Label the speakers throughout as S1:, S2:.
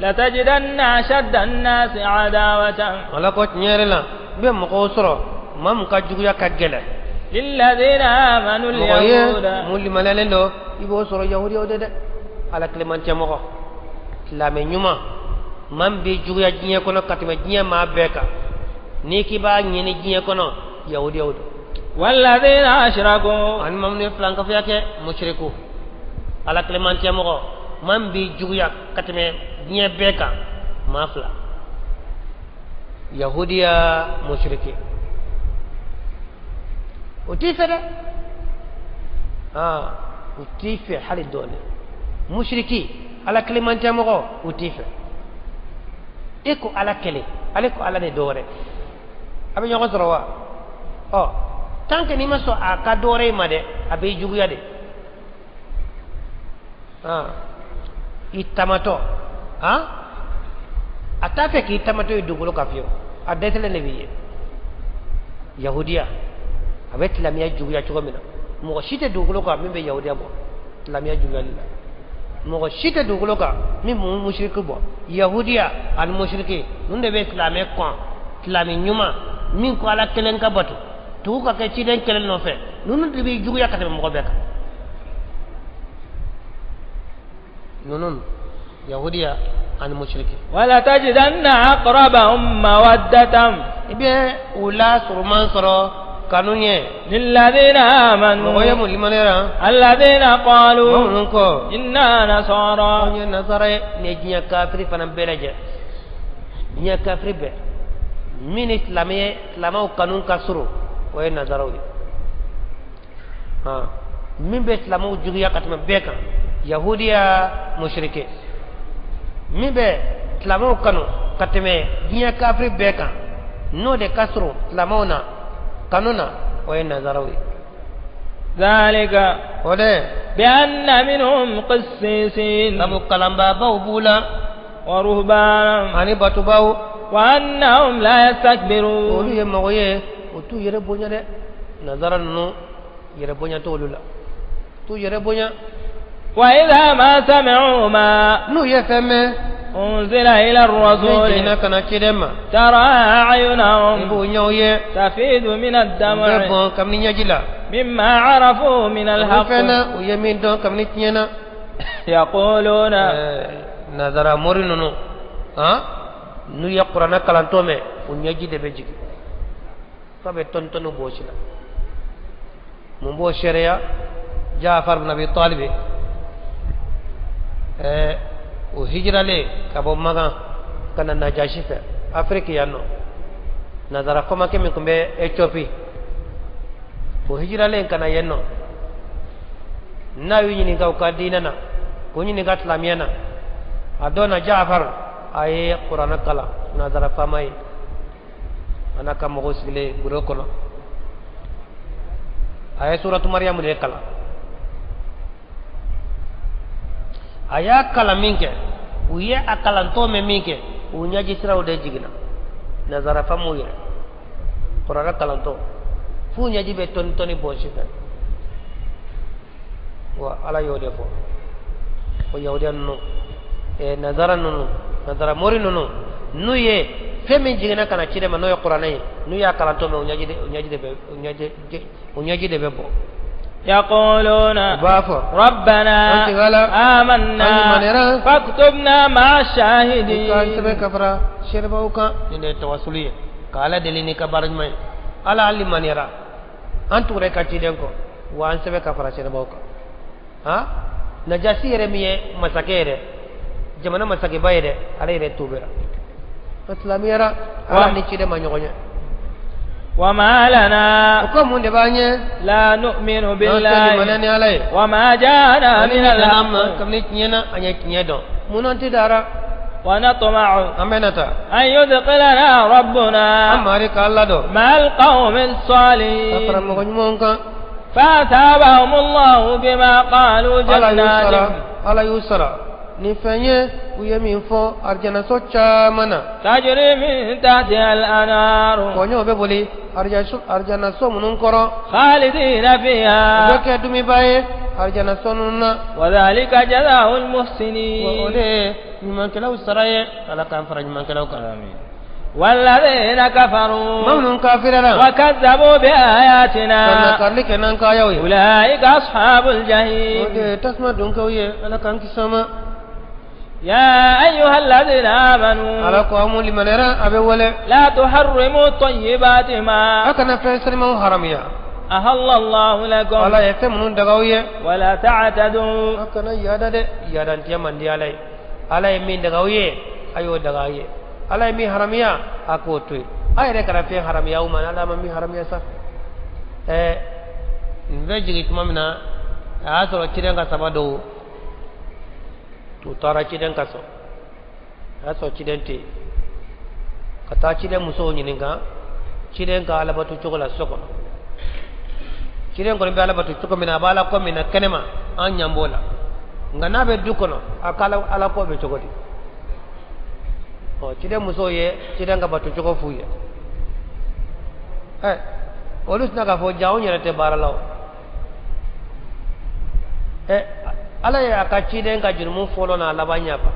S1: لتجدن أشد الناس عداوة
S2: Ala ko tiɲɛ yɛrɛ la, i bɛ mɔgɔw sɔrɔ, maa min ka juguya ka gɛlɛn
S1: للذين آمنوا
S2: mɔgɔ ye
S1: اليهود
S2: mun limaniyalen don, i b'o sɔrɔ yahudiyaw de dɛ. Ala kilemantɛ mɔgɔ, silamɛ ɲuman, maa min bɛ juguya diɲɛ kɔnɔ ka tɛmɛ diɲɛ maa bɛɛ kan, n'i k'i b'a ɲini diɲɛ kɔnɔ, yahudiyaw don.
S1: والذين أشركوا
S2: Ani maa minnu ye filankafoya kɛ, musiriku. Ala kilemantɛ mɔgɔ, maa min bɛ juguya ka tɛmɛ diɲɛ bɛɛ kan, maa fila: yahudiya, musiriki. O t'i fɛ dɛ, aa, u t'i fɛ hali dɔɔnin. Musiriki, Ala kilemantɛ mɔgɔ, u t'i fɛ. E ko Ala kelen, ale ko Ala ni dɔ wɛrɛ, a bɛ ɲɔgɔn sɔrɔ wa? Ɔ, tant que n'i ma sɔn a ka dɔ wɛrɛ ma dɛ, a b'i juguya de. Aa, i tamatɔ, han, a t'a fɛ k'i tamatɔ ye dugukolo kan fiyewu, a dɛsɛlen de b'i ye. Yahudiya, a bɛ silamɛya juguya cogo min na, mɔgɔ si tɛ dugukolo kan min bɛ yahudiya bɔ silamɛya juguyali la. Mɔgɔ si tɛ dugukolo kan min bɛ musiriki bɔ. Yahudiya ani musiriki ninnu de bɛ silamɛ kɔn. Silamɛ ɲuman min ko Ala kelen ka bato, tugu ka kɛ ciden kelen nɔfɛ, ninnu de bɛ juguya ka tɛmɛ mɔgɔ bɛɛ kan. Ninnu, yahudiya ani musiriki.
S1: ولتجدن أقربهم مودة
S2: I bɛ u la suruman sɔrɔ kanu ye
S1: للذين
S2: mɔgɔ ye
S1: آمنوا
S2: mun limaniyara
S1: الذين
S2: mɔgɔ
S1: قالوا
S2: minnu ko
S1: إنا نصارى
S2: anw ye nasara ye. Nin ye diɲɛ kafiri fana bɛɛ lajɛ, diɲɛ kafiri bɛɛ min ni silamɛ ye, silamɛw kanu ka surun, o ye nasaraw ye. Han, min bɛ silamɛw juguya ka tɛmɛ bɛɛ kan, yahudiya, musirike. Min bɛ silamɛw kanu ka tɛmɛ diɲɛ kafiri bɛɛ kan, n'o de ka surun silamɛw na kanu na, o ye nasaraw ye.
S1: ذلك
S2: O de
S1: بأن منهم قسيسين
S2: sabu kalanbaabaw b'u la
S1: ورهبانا
S2: ani batubaw.
S1: وأنهم لا
S2: Olu
S1: يستكبرون
S2: ye mɔgɔ ye, o t'u yɛrɛ bonya dɛ. Nazara ninnu, yɛrɛ bonya t'olu la, t'u yɛrɛ bonya.
S1: وإذا ما سمعوا ما
S2: N'u ye fɛn mɛn
S1: أنزل إلى
S2: min
S1: الرسول
S2: jiginna ka na ciden ma,
S1: ترى
S2: i
S1: أعينهم
S2: b'u ɲɛw ye
S1: تفيض من
S2: u bɛ
S1: الدمع
S2: bɔn kabini ɲɛji la
S1: مما عرفوا من
S2: u bɛ
S1: الحق
S2: fɛn na u ye min dɔn kabini tiɲɛ na.
S1: يقولون
S2: Nazara mori ninnu, han, n'u ye kuranɛ kalantɔ mɛn, u ɲɛji de bɛ jigin f'a bɛ tɔni tɔni bɔsi la. Mun b'o seereya? Jaafar bin Abi Talib, o hijiralen ka bɔ Magan ka na Najasi fɛ Afiriki yan nɔ, nazara famakɛ min tun bɛ Ethiopie, o hijiralen ka na yen nɔ, n'a y'u ɲininka u ka diinɛ na, k'u ɲininka silamɛya na, a dɔn na Jaafar a ye kuranɛ kalan nazara faama ye, a n'a ka mɔgɔw sigilen bureau kɔnɔ, a ye suratu Mariyamu de kalan. A y'a kalan min kɛ, u ye a kalantɔ mɛn min kɛ, u ɲɛji siraw de jiginna. Nazara faamaw yɛrɛ, kuranɛ kalantɔ, f'u ɲɛji bɛ tɔni tɔni bɔn si fɛ. Wa Ala y'o de fɔ ko yahudiya ninnu, nazara ninnu, nazara mori ninnu, n'u ye fɛn min jiginna ka na ciden ma, n'o ye kuranɛ ye, n'u y'a kalantɔ mɛn, u ɲɛji de bɛ bɔ.
S1: يقولون
S2: U b'a fɔ
S1: ربنا
S2: An tigala.
S1: آمنا
S2: An limaniyara.
S1: فاكتبنا مع
S2: I k'an
S1: الشاهدين
S2: sɛbɛn ka fara seerebaw kan. Nin de ye tawasulu ye, ka Ala deli n'i ka baara ɲuman ye. Ala, an limaniyara, an tugura i ka ciden kɔ, wa an sɛbɛn ka fara seerebaw kan. Han, Najasi yɛrɛ min ye masakɛ yɛrɛ, jamana masakɛba ye dɛ, ale yɛrɛ tubera, a silamɛyara, Ala ni ciden ma ɲɔgɔn ye.
S1: وما
S2: O
S1: لنا
S2: ko mun de b'an ye
S1: لا نؤمن
S2: n'an tɛ limaniya
S1: بالله
S2: ni Ala ye
S1: وما جاءنا
S2: ani
S1: من
S2: min nana an ma
S1: الحق
S2: kabini tiɲɛ na, an ye tiɲɛ dɔn, mun n'an tɛ dara?
S1: ونطمع
S2: An bɛ na taa
S1: أن يدخلنا
S2: an
S1: ربنا
S2: mari k'Ala dɔn
S1: مع القوم
S2: ka fara
S1: الصالحين
S2: mɔgɔ ɲumanw kan.
S1: فأثابهم الله بما قالوا
S2: Ala y'u sara
S1: جنات
S2: Ala y'u sara ni fɛn ye u ye min fɔ, arijanaso caman na
S1: تجري من تحتها الأنهار
S2: kɔɲɔw bɛ boli arijanaso minnu kɔrɔ.
S1: خالدين
S2: U bɛ
S1: فيها
S2: kɛ dumiba ye arijanaso ninnu na.
S1: وذلك جزاء
S2: Wa o
S1: المحسنين
S2: de ye ɲumankɛlaw sara ye Ala k'an fara ɲumankɛlaw kan.
S1: آمين. والذين كفروا
S2: Maa minnu kafirara
S1: وكذبوا
S2: ka
S1: بآياتنا
S2: nakarili kɛ n'an ka ayaw ye
S1: أولئك أصحاب
S2: o de
S1: الجحيم.
S2: ye tasuma donkɛw ye Ala k'an kisi o ma.
S1: يا أيها الذين آمنوا
S2: Ala ko aw mun limaniyara a bɛ wele
S1: لا تحرموا الطيبات ما
S2: a kana fɛn sanimanw haramiya
S1: أهل الله لكم
S2: Ala ye fɛn minnu daga aw ye
S1: ولا تعتدوا
S2: a kana yaada dɛ yaadantiya man di Ala ye Ala ye min daga aw ye a y'o daga aw ye Ala ye min haramiya a k'o to yen a yɛrɛ kana fɛn haramiya aw ma Ala ma min haramiya sa. Ɛɛ nin bɛ jigin tuma min na a y'a sɔrɔ ciden ka saba dɔw u taara ciden ka so a y'a sɔrɔ ciden tɛ yen ka taa ciden musow ɲininka ciden ka alabato cogo la so kɔnɔ ciden kɔni bɛ alabato cogo min na a bɛ ala ko min na kɛnɛma an ɲan b'o la nka n'a bɛ du kɔnɔ a ka ala ko bɛ cogo di ɔ ciden musow ye ciden ka bato cogo f'u ye ɛ olu tɛna k'a fɔ ja anw yɛrɛ tɛ baara la o ɛ Ala ye a ka ciden ka jurumu fɔlɔ n'a laban yafa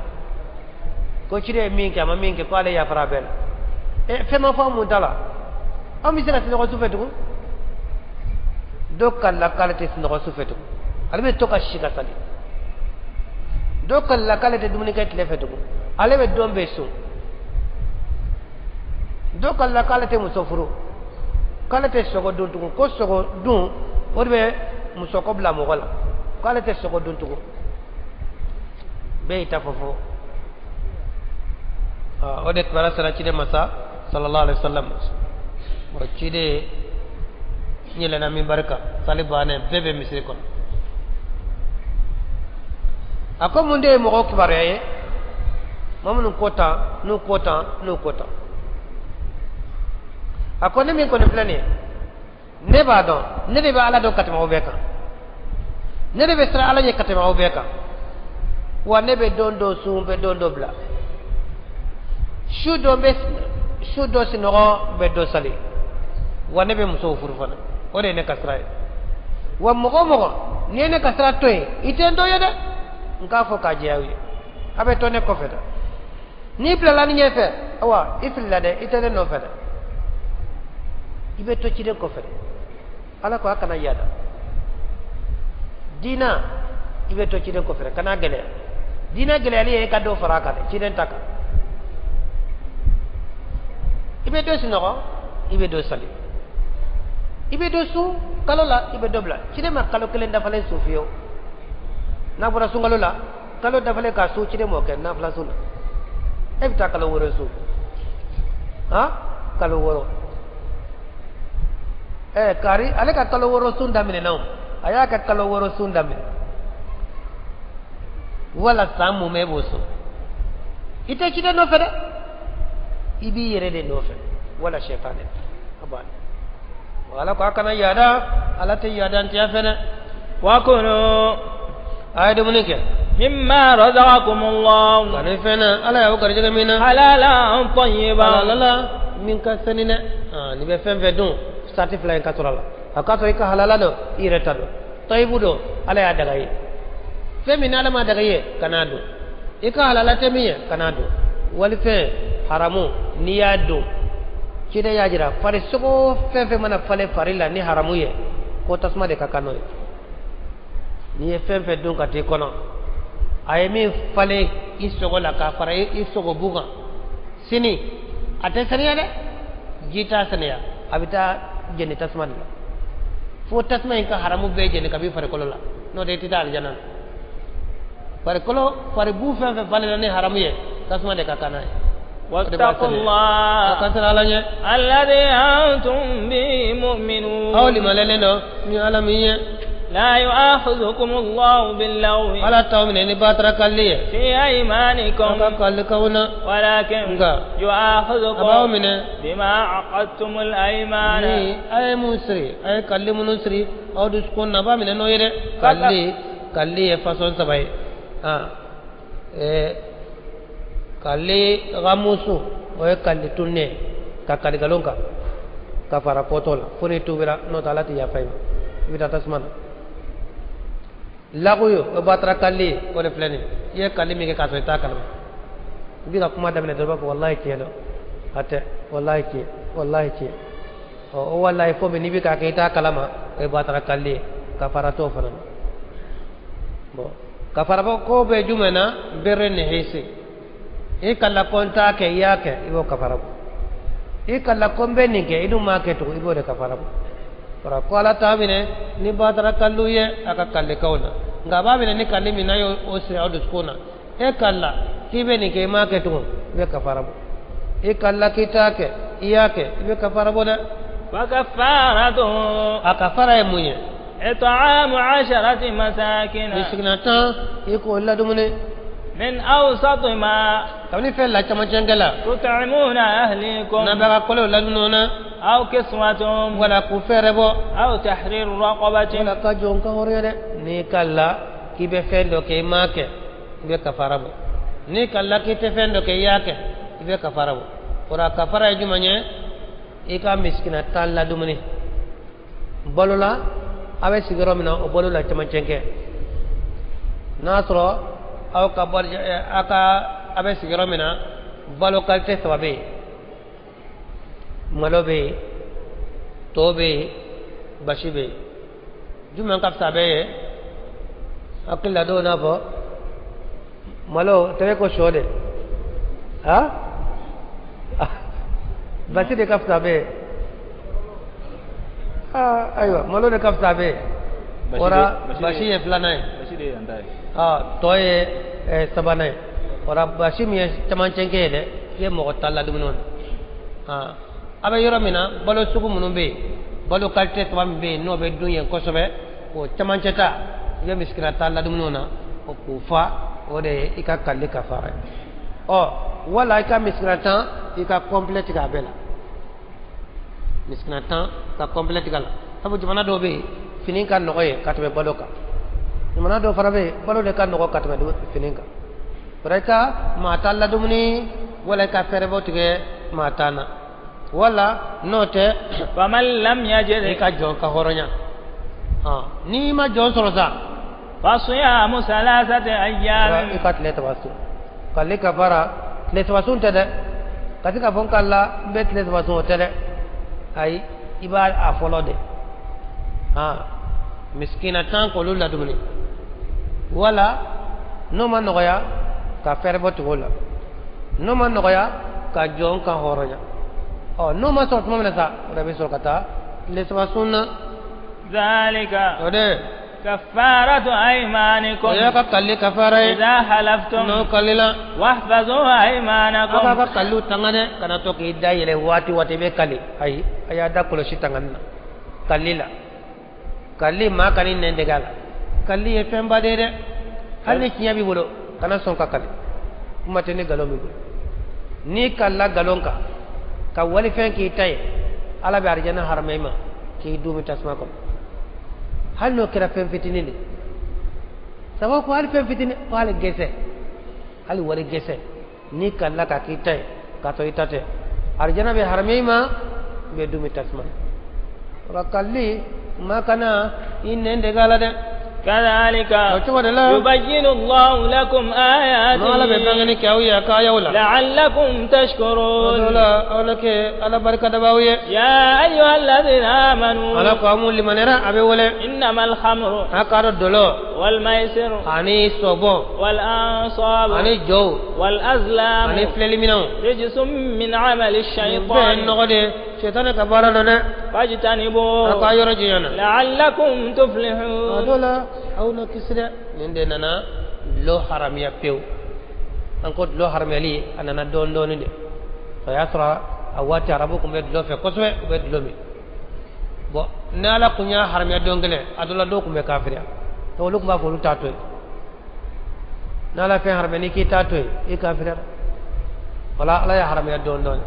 S2: ko ciden ye min kɛ a ma min kɛ ko ale yafara a bɛɛ la ɛ fɛn ma fɔ an mun ta la an bɛ se ka sunɔgɔ su fɛ tugun dɔw kalila k'ale tɛ sunɔgɔ su fɛ tugun ale bɛ to ka si ka sali dɔw kalila k'ale tɛ dumuni kɛ tile fɛ tugun ale bɛ don bɛɛ sun dɔw kalila k'ale tɛ muso furu k'ale tɛ sogo dun tugun ko sogo dun o de bɛ musoko bila mɔgɔ la k'ale tɛ sogo dun tugun bɛɛ y'i ta fɔ fɔ o de kibaruya sera ciden ma sa sallallahu alaihi wa sallam o ciden yɛlɛnna minbari kan sali bannen bɛɛ bɛ misiri kɔnɔ a ko mun de ye mɔgɔw kibaruya ye maa minnu ko tan n'u ko tan n'u ko tan a ko ne min kɔni filɛ nin ye ne b'a dɔn ne de bɛ Ala dɔn ka tɛmɛ aw bɛɛ kan ne de bɛ siran Ala ɲɛ ka tɛmɛ aw bɛɛ kan wa ne bɛ don dɔ sun bɛ don dɔ bila su dɔ bɛ su dɔ sunɔgɔ bɛ dɔ sali wa ne bɛ musow furu fana o de ye ne ka sira ye wa mɔgɔ o mɔgɔ n'i ye ne ka sira to yen i tɛ n dɔ ye dɛ n k'a fɔ k'a jɛya aw ye a bɛ to ne kɔfɛ dɛ n'i bilala ne ɲɛfɛ awa i filila dɛ i tɛ ne nɔfɛ dɛ i bɛ to ciden kɔfɛ dɛ Ala ko a kana yaada diina i bɛ to ciden kɔfɛ dɛ kana gɛlɛya diina gɛlɛyali ye i ka dɔ fara a kan dɛ ciden ta kan i bɛ dɔ sunɔgɔ i bɛ dɔ sali i bɛ dɔ sun kalo la i bɛ dɔ bila ciden ma kalo kelen dafalen sun fiyewu n'a bɔra sunkalo la kalo dafalen k'a sun ciden m'o kɛ nafila sun na e bɛ taa kalo wɔɔrɔ sun han kalo wɔɔrɔ ɛ kari ale ka kalo wɔɔrɔ sun daminɛ na o a y'a ka kalo wɔɔrɔ sun daminɛ wala san mun e b'o sun i tɛ ciden nɔfɛ dɛ i b'i yɛrɛ de nɔfɛ wala sɛtanɛ a banna wala ko a kana yaada Ala tɛ yaadantiya fɛnɛ.
S1: وكلوا
S2: A ye dumuni kɛ
S1: مما رزقكم الله
S2: ka ni fɛn na Ala y'aw garijɛgɛ min na
S1: حلالا طيبا
S2: halala min ka sani dɛ n'i bɛ fɛn fɛn dun sarati fila in ka sɔrɔ a la a ka sɔrɔ i ka halala don i yɛrɛ ta don tɔyibu don Ala y'a daga i ye fɛn min n'Ala ma daga i ye kan'a dun i ka halala tɛ min ye kan'a dun walifɛn haramu n'i y'a dun ciden y'a jira farisogo fɛn fɛn mana falen fari la ni haramu ye ko tasuma de ka kan n'o ye n'i ye fɛn fɛn dun ka t'i kɔnɔ a ye min falen i sogo la k'a fara i sogobu kan sini a tɛ saniya dɛ ji t'a saniya a bɛ taa jeni tasuma de la fo tasuma in ka haramu bɛɛ jeni ka b'i farikolo la n'o tɛ i tɛ taa alijana na farikolo faribu fɛn fɛn falenna ni haramu ye tasuma de ka kan n'a ye o de b'a
S1: واتقوا
S2: saniya a
S1: الله
S2: ka siran Ala ɲɛ
S1: الذي أنتم به مؤمنون
S2: aw limaniyalen don ni Ala min ye
S1: لا يؤاخذكم الله باللغو
S2: Ala t'aw minɛ ni batara kalili ye
S1: في
S2: aw
S1: أيمانكم
S2: ka kalilikanw na
S1: ولكن
S2: nka a b'aw
S1: يؤاخذكم
S2: minɛ
S1: بما عقدتم الأيمان
S2: ni a ye mun siri a ye kalili minnu siri aw dusukun na a b'a minɛ n'o ye dɛ kalili kalili ye fasɔn saba ye kalili gamusu o ye kalili tunnen ye ka kali nkalon kan ka fara kɔtɔ la fo n'i tubira n'o tɛ Ala tɛ yafa i ma i bɛ taa tasuma na lagoyo o batara kalili ye o de filɛ nin ye i ye kalili min kɛ k'a sɔrɔ i t'a kalama I bɛ ka kuma daminɛ dɔrɔn i b'a fɔ walahi tiɲɛ don a tɛ walahi tiɲɛ walahi tiɲɛ ɔ o walahi fo min n'i bɛ k'a kɛ i t'a kalama o ye batara kalili ye kafara t'o fana na bon kafara ko bɛ jumɛn na bere ni hisi i kala ko n t'a kɛ i y'a kɛ i b'o kafara bɔ i kala ko n bɛ nin kɛ i dun m'a kɛ tugun i b'o de kafara bɔ fara ko ala t'a minɛ ni batara kaliw ye a ka kalikaw na nka a b'a minɛ ni kali min n'a y'o siri aw dusukun na e kala k'i bɛ nin kɛ i m'a kɛ tugun i bɛ kafara bɔ i kala k'i t'a kɛ i y'a kɛ i bɛ kafara bɔ dɛ.
S1: وكفارته
S2: a kafara ye mun ye.
S1: إطعام 10 مساكين.
S2: misikina 10 i k'o ladumuni.
S1: من أوسط ما
S2: kabini fɛn la camancɛ la.
S1: تطعمون أهليكم.
S2: n'a b'a ka kɔlɛw ladumuni na.
S1: أو كسوتهم.
S2: wala k'u fɛɛrɛ bɔ.
S1: أو تحرير رقبة.
S2: wala ka jɔn kan hɔrɔnya dɛ. N'i kala k'i bɛ fɛn dɔ kɛ i m'a kɛ i bɛ kafara bɔ n'i kala k'i tɛ fɛn dɔ kɛ i y'a kɛ i bɛ kafara bɔ o la kafara ye jumɛn ye i ka misikina 10 ladumuni balo la a bɛ sigi yɔrɔ min na o balo la camancɛ kɛ n'a sɔrɔ aw ka balo aw ka a bɛ sigi yɔrɔ min na balo kalite 3 bɛ yen malo bɛ yen to bɛ yen basi bɛ yen jumɛn ka fisa bɛɛ ye hakili la dɔw n'a fɔ malo tɛgɛ ko sɔ de ha basi de ka fisa bɛɛ ye aa ayiwa malo de ka fisa bɛɛ ye wara basi ye 2nan ye tɔ ye 3nan ye wara basi min ye camancɛ ye dɛ i ye mɔgɔ 10 ladumuni o na a bɛ yɔrɔ min na balo sugu minnu bɛ yen balo kalite 3 min bɛ yen n'o bɛ dun yen kosɛbɛ o camancɛ ta i bɛ misikina 10 ladumuni o na o k'o fa o de ye i ka kali kafara ye ɔ wala i ka misikina 10 i ka complet tigɛ a bɛɛ la misikina 10 ka complet tigɛ a la sabu jamana dɔw bɛ yen fini ka nɔgɔ ye ka tɛmɛ balo kan jamana dɔw fana bɛ yen balo de ka nɔgɔ ka tɛmɛ fini kan o i ka maa 10 ladumuni wala i ka fɛɛrɛbɔ tigɛ maa 10 na wala n'o tɛ
S1: faman lam yajid
S2: i ka jɔn ka hɔrɔnya n'i ma jɔn sɔrɔ sa
S1: fasiyamu salasati ayyam
S2: i ka tile 3 sun k'ale kafara tile 3 sun tɛ dɛ ka se k'a fɔ n kala n bɛ tile 3 sun o tɛ dɛ ayi i b'a a fɔlɔ de misikina 10 k'olu ladumuni wala n'o ma nɔgɔya ka fɛɛrɛ bɔ tigɛ o la n'o ma nɔgɔya ka jɔn kan hɔrɔnya ɔ n'o ma sɔrɔ tuma min na sa o de bɛ sɔrɔ ka taa tile 3 sun na.
S1: zalika
S2: o de.
S1: كفارة أيمانكم
S2: o y'a ka kali kafara ye.
S1: إذا حلفتم
S2: n'o kalila.
S1: واحفظوا أيمانكم
S2: aw b'a ka kaliw tanga dɛ kana to k'i da yɛlɛ waati waati i bɛ kali ayi a y'a da kɔlɔsi tangani na kali la kali maa kan'i nɛn dege a la kali ye fɛnba de ye dɛ hali ni tiɲɛ b'i bolo kana sɔn ka kali kuma tɛ ni nkalon b'i bolo n'i kalila nkalon kan ka walifɛn k'i ta ye ala bɛ arijana harama i ma k'i duumi tasuma kɔnɔ hali n'o kɛra fɛn fitinin de sababu ko hali fɛn fitinin ko hali gɛsɛ hali wali gɛsɛ n'i kalila k'a k'i ta ye k'a sɔrɔ i ta tɛ arijana bɛ harama i ma i bɛ duumi tasuma na o kalili maa kana i nɛn dege a la dɛ.
S1: كذلك يبين الله لكم آياته لعلكم تشكرون يا أيها الذين آمنوا إنما الخمر والميسر والأنصاب والأزلام رجس من عمل الشيطان فاجتنبوه لعلكم تفلحون
S2: aw na kisi dɛ nin de nana dulɔ haramiya pewu an ko dulɔ haramiyali a nana dɔɔni dɔɔni de o y'a sɔrɔ a waati arabu tun bɛ dulɔ fɛ kosɛbɛ u bɛ dulɔ min bɔn ni ala kun y'a haramiya don kelen a dɔ la dɔw tun bɛ kafiriya donc olu tun b'a fɔ olu t'a to yen n'ala fɛn haramiya n'i k'i t'a to yen i kafiriyara wala ala y'a haramiya dɔɔni dɔɔni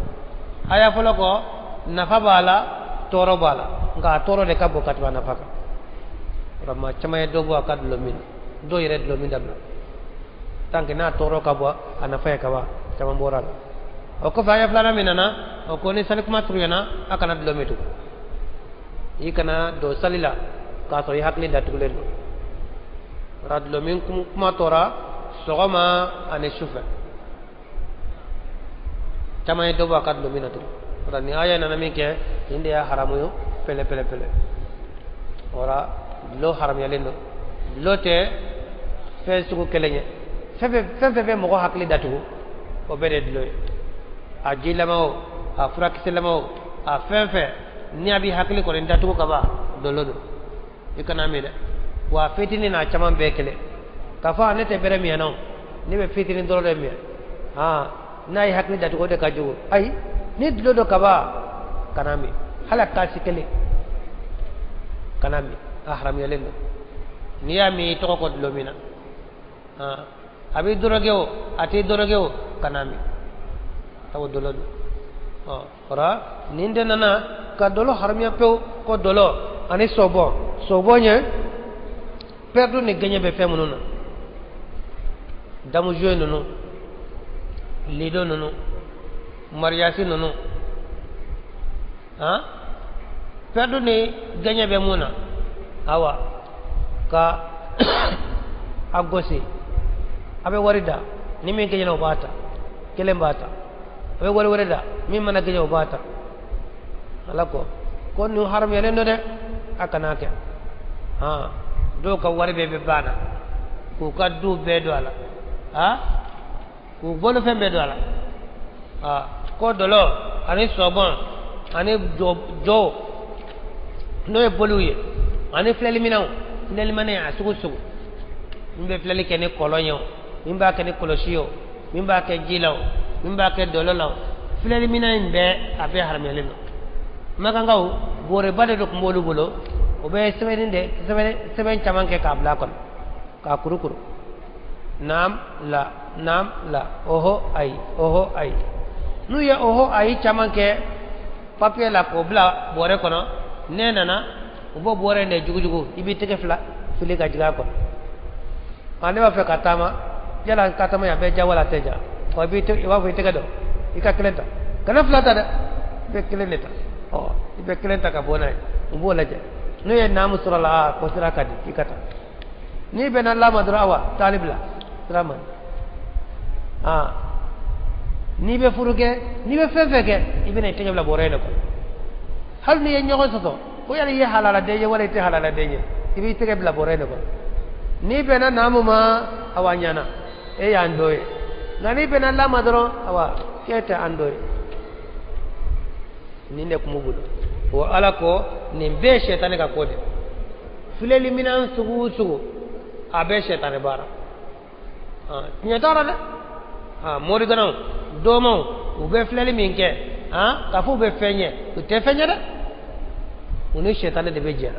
S2: a y'a fɔlɔ kɔ nafa b'a la tɔɔrɔ b'a la nka a tɔɔrɔ de ka bon ka tɛmɛ a nafa kan. Maa caman ye dɔ bɔ a ka dulɔ min na dɔw yɛrɛ dulɔ min dabila tant que n'a tɔɔrɔ ka bɔ a nafa ye kaban caman bɔra a la o kɔfɛ a ye filanan min nana o ko ni sali kuma surunyana a kana dulɔ min tugun i kana don sali la k'a sɔrɔ i hakili datugulen don o la dulɔ min kuma tora sɔgɔma ani sufɛ Caman ye dɔ bɔ a ka dulɔ min na tugun. O la nin aya nana min kɛ, nin de y'a haramu ye pele pele pele. O la dulɔ haramuyalen don. Dulɔ tɛ fɛn sugu kelen ye. Fɛn fɛn bɛ mɔgɔ hakili datugu, o bɛɛ de ye dulɔ ye. A jilama o, a furakisɛlama o, a fɛn fɛn ni a b'i hakili kɔni datugu ka ban, dulɔ don. I kana min dɛ. Wa a fitinin n'a caman bɛɛ kelen. K'a fɔ ne tɛ bɛrɛ min na o, ne bɛ fitinin dɔrɔn de min. N'a ye hakili datugu o de ka jugu. Ayi, ni dulɔ don ka ban, kana min. Hali a kasi kelen kana min, a haramuyalen don. N'i y'a min i tɔgɔ ko dulɔ min na. A b'i dɔrɔgɛ o, a t'i dɔrɔgɛ o, kana min. Sabu dulɔ don. O la nin de nana ka dɔlɔ haramuya pewu, ko dɔlɔ ani sɔbɔ. Sɔbɔ ye perdu ni gɛɲɛ bɛ fɛn minnu na. Damujuwe ninnu, lido ninnu, mariyasi ninnu, perdu ni gɛɲɛ bɛ mun na, awa ka a gosi, a bɛ wari da, ni min gɛɲɛna o b'a ta, kelen b'a ta, a bɛ wari wɛrɛ da, min mana gɛɲɛ o b'a ta. Ala ko ko nin haramuyalen don dɛ, a kana kɛ. Dɔw ka wari bɛɛ bɛ ban na, k'u ka du bɛɛ don a la, k'u bolofɛn bɛɛ don a la. Ko dɔlɔ ani sɔbɔn ani jɔw n'o ye boliw ye, ani filɛliminɛnw, filɛliminɛn a sugu sugu, min bɛ filɛli kɛ ni kɔlɔn ye o, min b'a kɛ ni kɔlɔsi ye o, min b'a kɛ ji la o, min b'a kɛ dɔlɔ la o, filɛliminɛn in bɛɛ a bɛɛ haramuyalen don. Makankaw bɔrɛba de tun b'olu bolo, o bɛ sɛbɛnni de sɛbɛn caman kɛ k'a bila a kɔnɔ, k'a kurukuru. Naam la, naam la, oho ayi, oho ayi. N'u ye oho ayi caman kɛ papiye la k'o bila bɔrɛ kɔnɔ, n'e nana u b'o bɔrɛ in de jugujugu, i b'i tɛgɛ fila fili ka jigin a kɔnɔ. Ne b'a fɛ ka taama, yala n ka taama yan a bɛ ja wala a tɛ ja? I b'a fɔ i tɛgɛ dɔn, i ka kelen ta, kana fila ta dɛ, i bɛ kelen de ta. I bɛ kelen ta ka bɔ n'a ye, u b'o lajɛ. N'u ye naamu sɔrɔ a la, ko sira ka di, i ka taa. N'i bɛnna la ma dɔrɔn, awa taali bila, sira man di. N'i bɛ furu kɛ, n'i bɛ fɛn fɛn kɛ, i bɛna i tɛgɛ bila bɔrɛ in de kɔnɔ. Hali n'i ye ɲɔgɔn sɔsɔ, ko yala i ye halaladen ye wala i tɛ halaladen ye, i b'i tɛgɛ bila bɔrɛ in de kɔnɔ. N'i bɛnna naamu ma, awa ɲana, e y'an dɔ ye. Nka n'i bɛnna la ma dɔrɔn, awa k'e tɛ an dɔ ye. Nin de kun b'u bolo. O Ala ko nin bɛɛ ye sɛtanɛ ka ko de. Filɛli minɛn sugu o sugu, a bɛɛ sɛtanɛ baara. Tiɲɛ t'a la dɛ. Moriganaw, dɔmaw, u bɛ filɛli min kɛ, k'a fɔ u bɛ fɛn ɲɛ, u tɛ fɛn ɲɛ dɛ. U ni sɛtanɛ de bɛ jɛ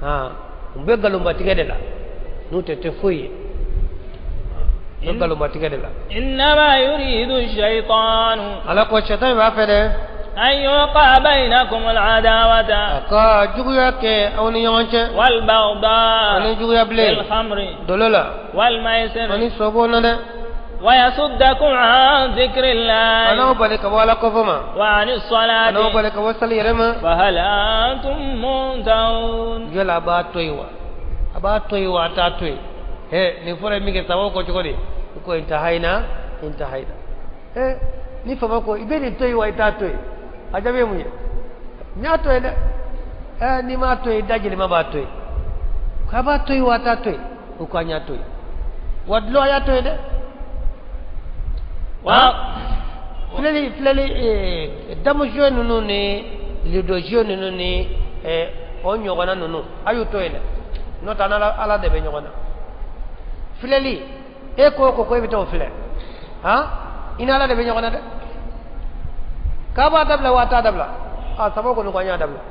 S2: la. U bɛ nkalonbatigɛ de la, n'u tɛ foyi ye. U bɛ nkalonbatigɛ de la.
S1: Innama yuridu shaytanu.
S2: Ala ko sɛtanɛ b'a fɛ dɛ.
S1: أن يوقع بينكم العداوة.
S2: Ka juguya kɛ aw ni ɲɔgɔn cɛ.
S1: والبغضاء.
S2: Ani juguya bilen.
S1: في الخمر.
S2: Dɔlɔ la.
S1: والميسر.
S2: Ani sɔbɔ na dɛ.
S1: ويصدكم عن ذكر الله.
S2: An'aw bali ka bɔ Ala kofɔ ma.
S1: وعن الصلاة.
S2: An'aw bali ka bɔ sali yɛrɛ ma.
S1: فهل أنتم منتهون.
S2: Yala a b'a to yen wa? A b'a to yen wa a t'a to yen? Nin fɔra min kɛ sababu ko cogo di? I ko intahayna, intahayna. Ni fama ko i bɛ nin to yen wa i t'a to yen? A jaabi ye mun ye? N y'a to yen dɛ. N'i m'a to yen, da jelima b'a to yen. K'a b'a to yen wa a t'a to yen? O ko an y'a to yen. Wa dulɔ a y'a to yen dɛ. Filɛli damujuwe ninnu ni lidojuwe ninnu ni o ɲɔgɔnna ninnu, a y'u to yen dɛ. N'o tɛ an Ala de bɛ ɲɔgɔn na. Filɛli, e ko ko e bɛ taa o filɛ, i ni Ala de bɛ ɲɔgɔn na dɛ. K'a b'a dabila wa a t'a dabila? Sababu kɔni ko an y'a dabila.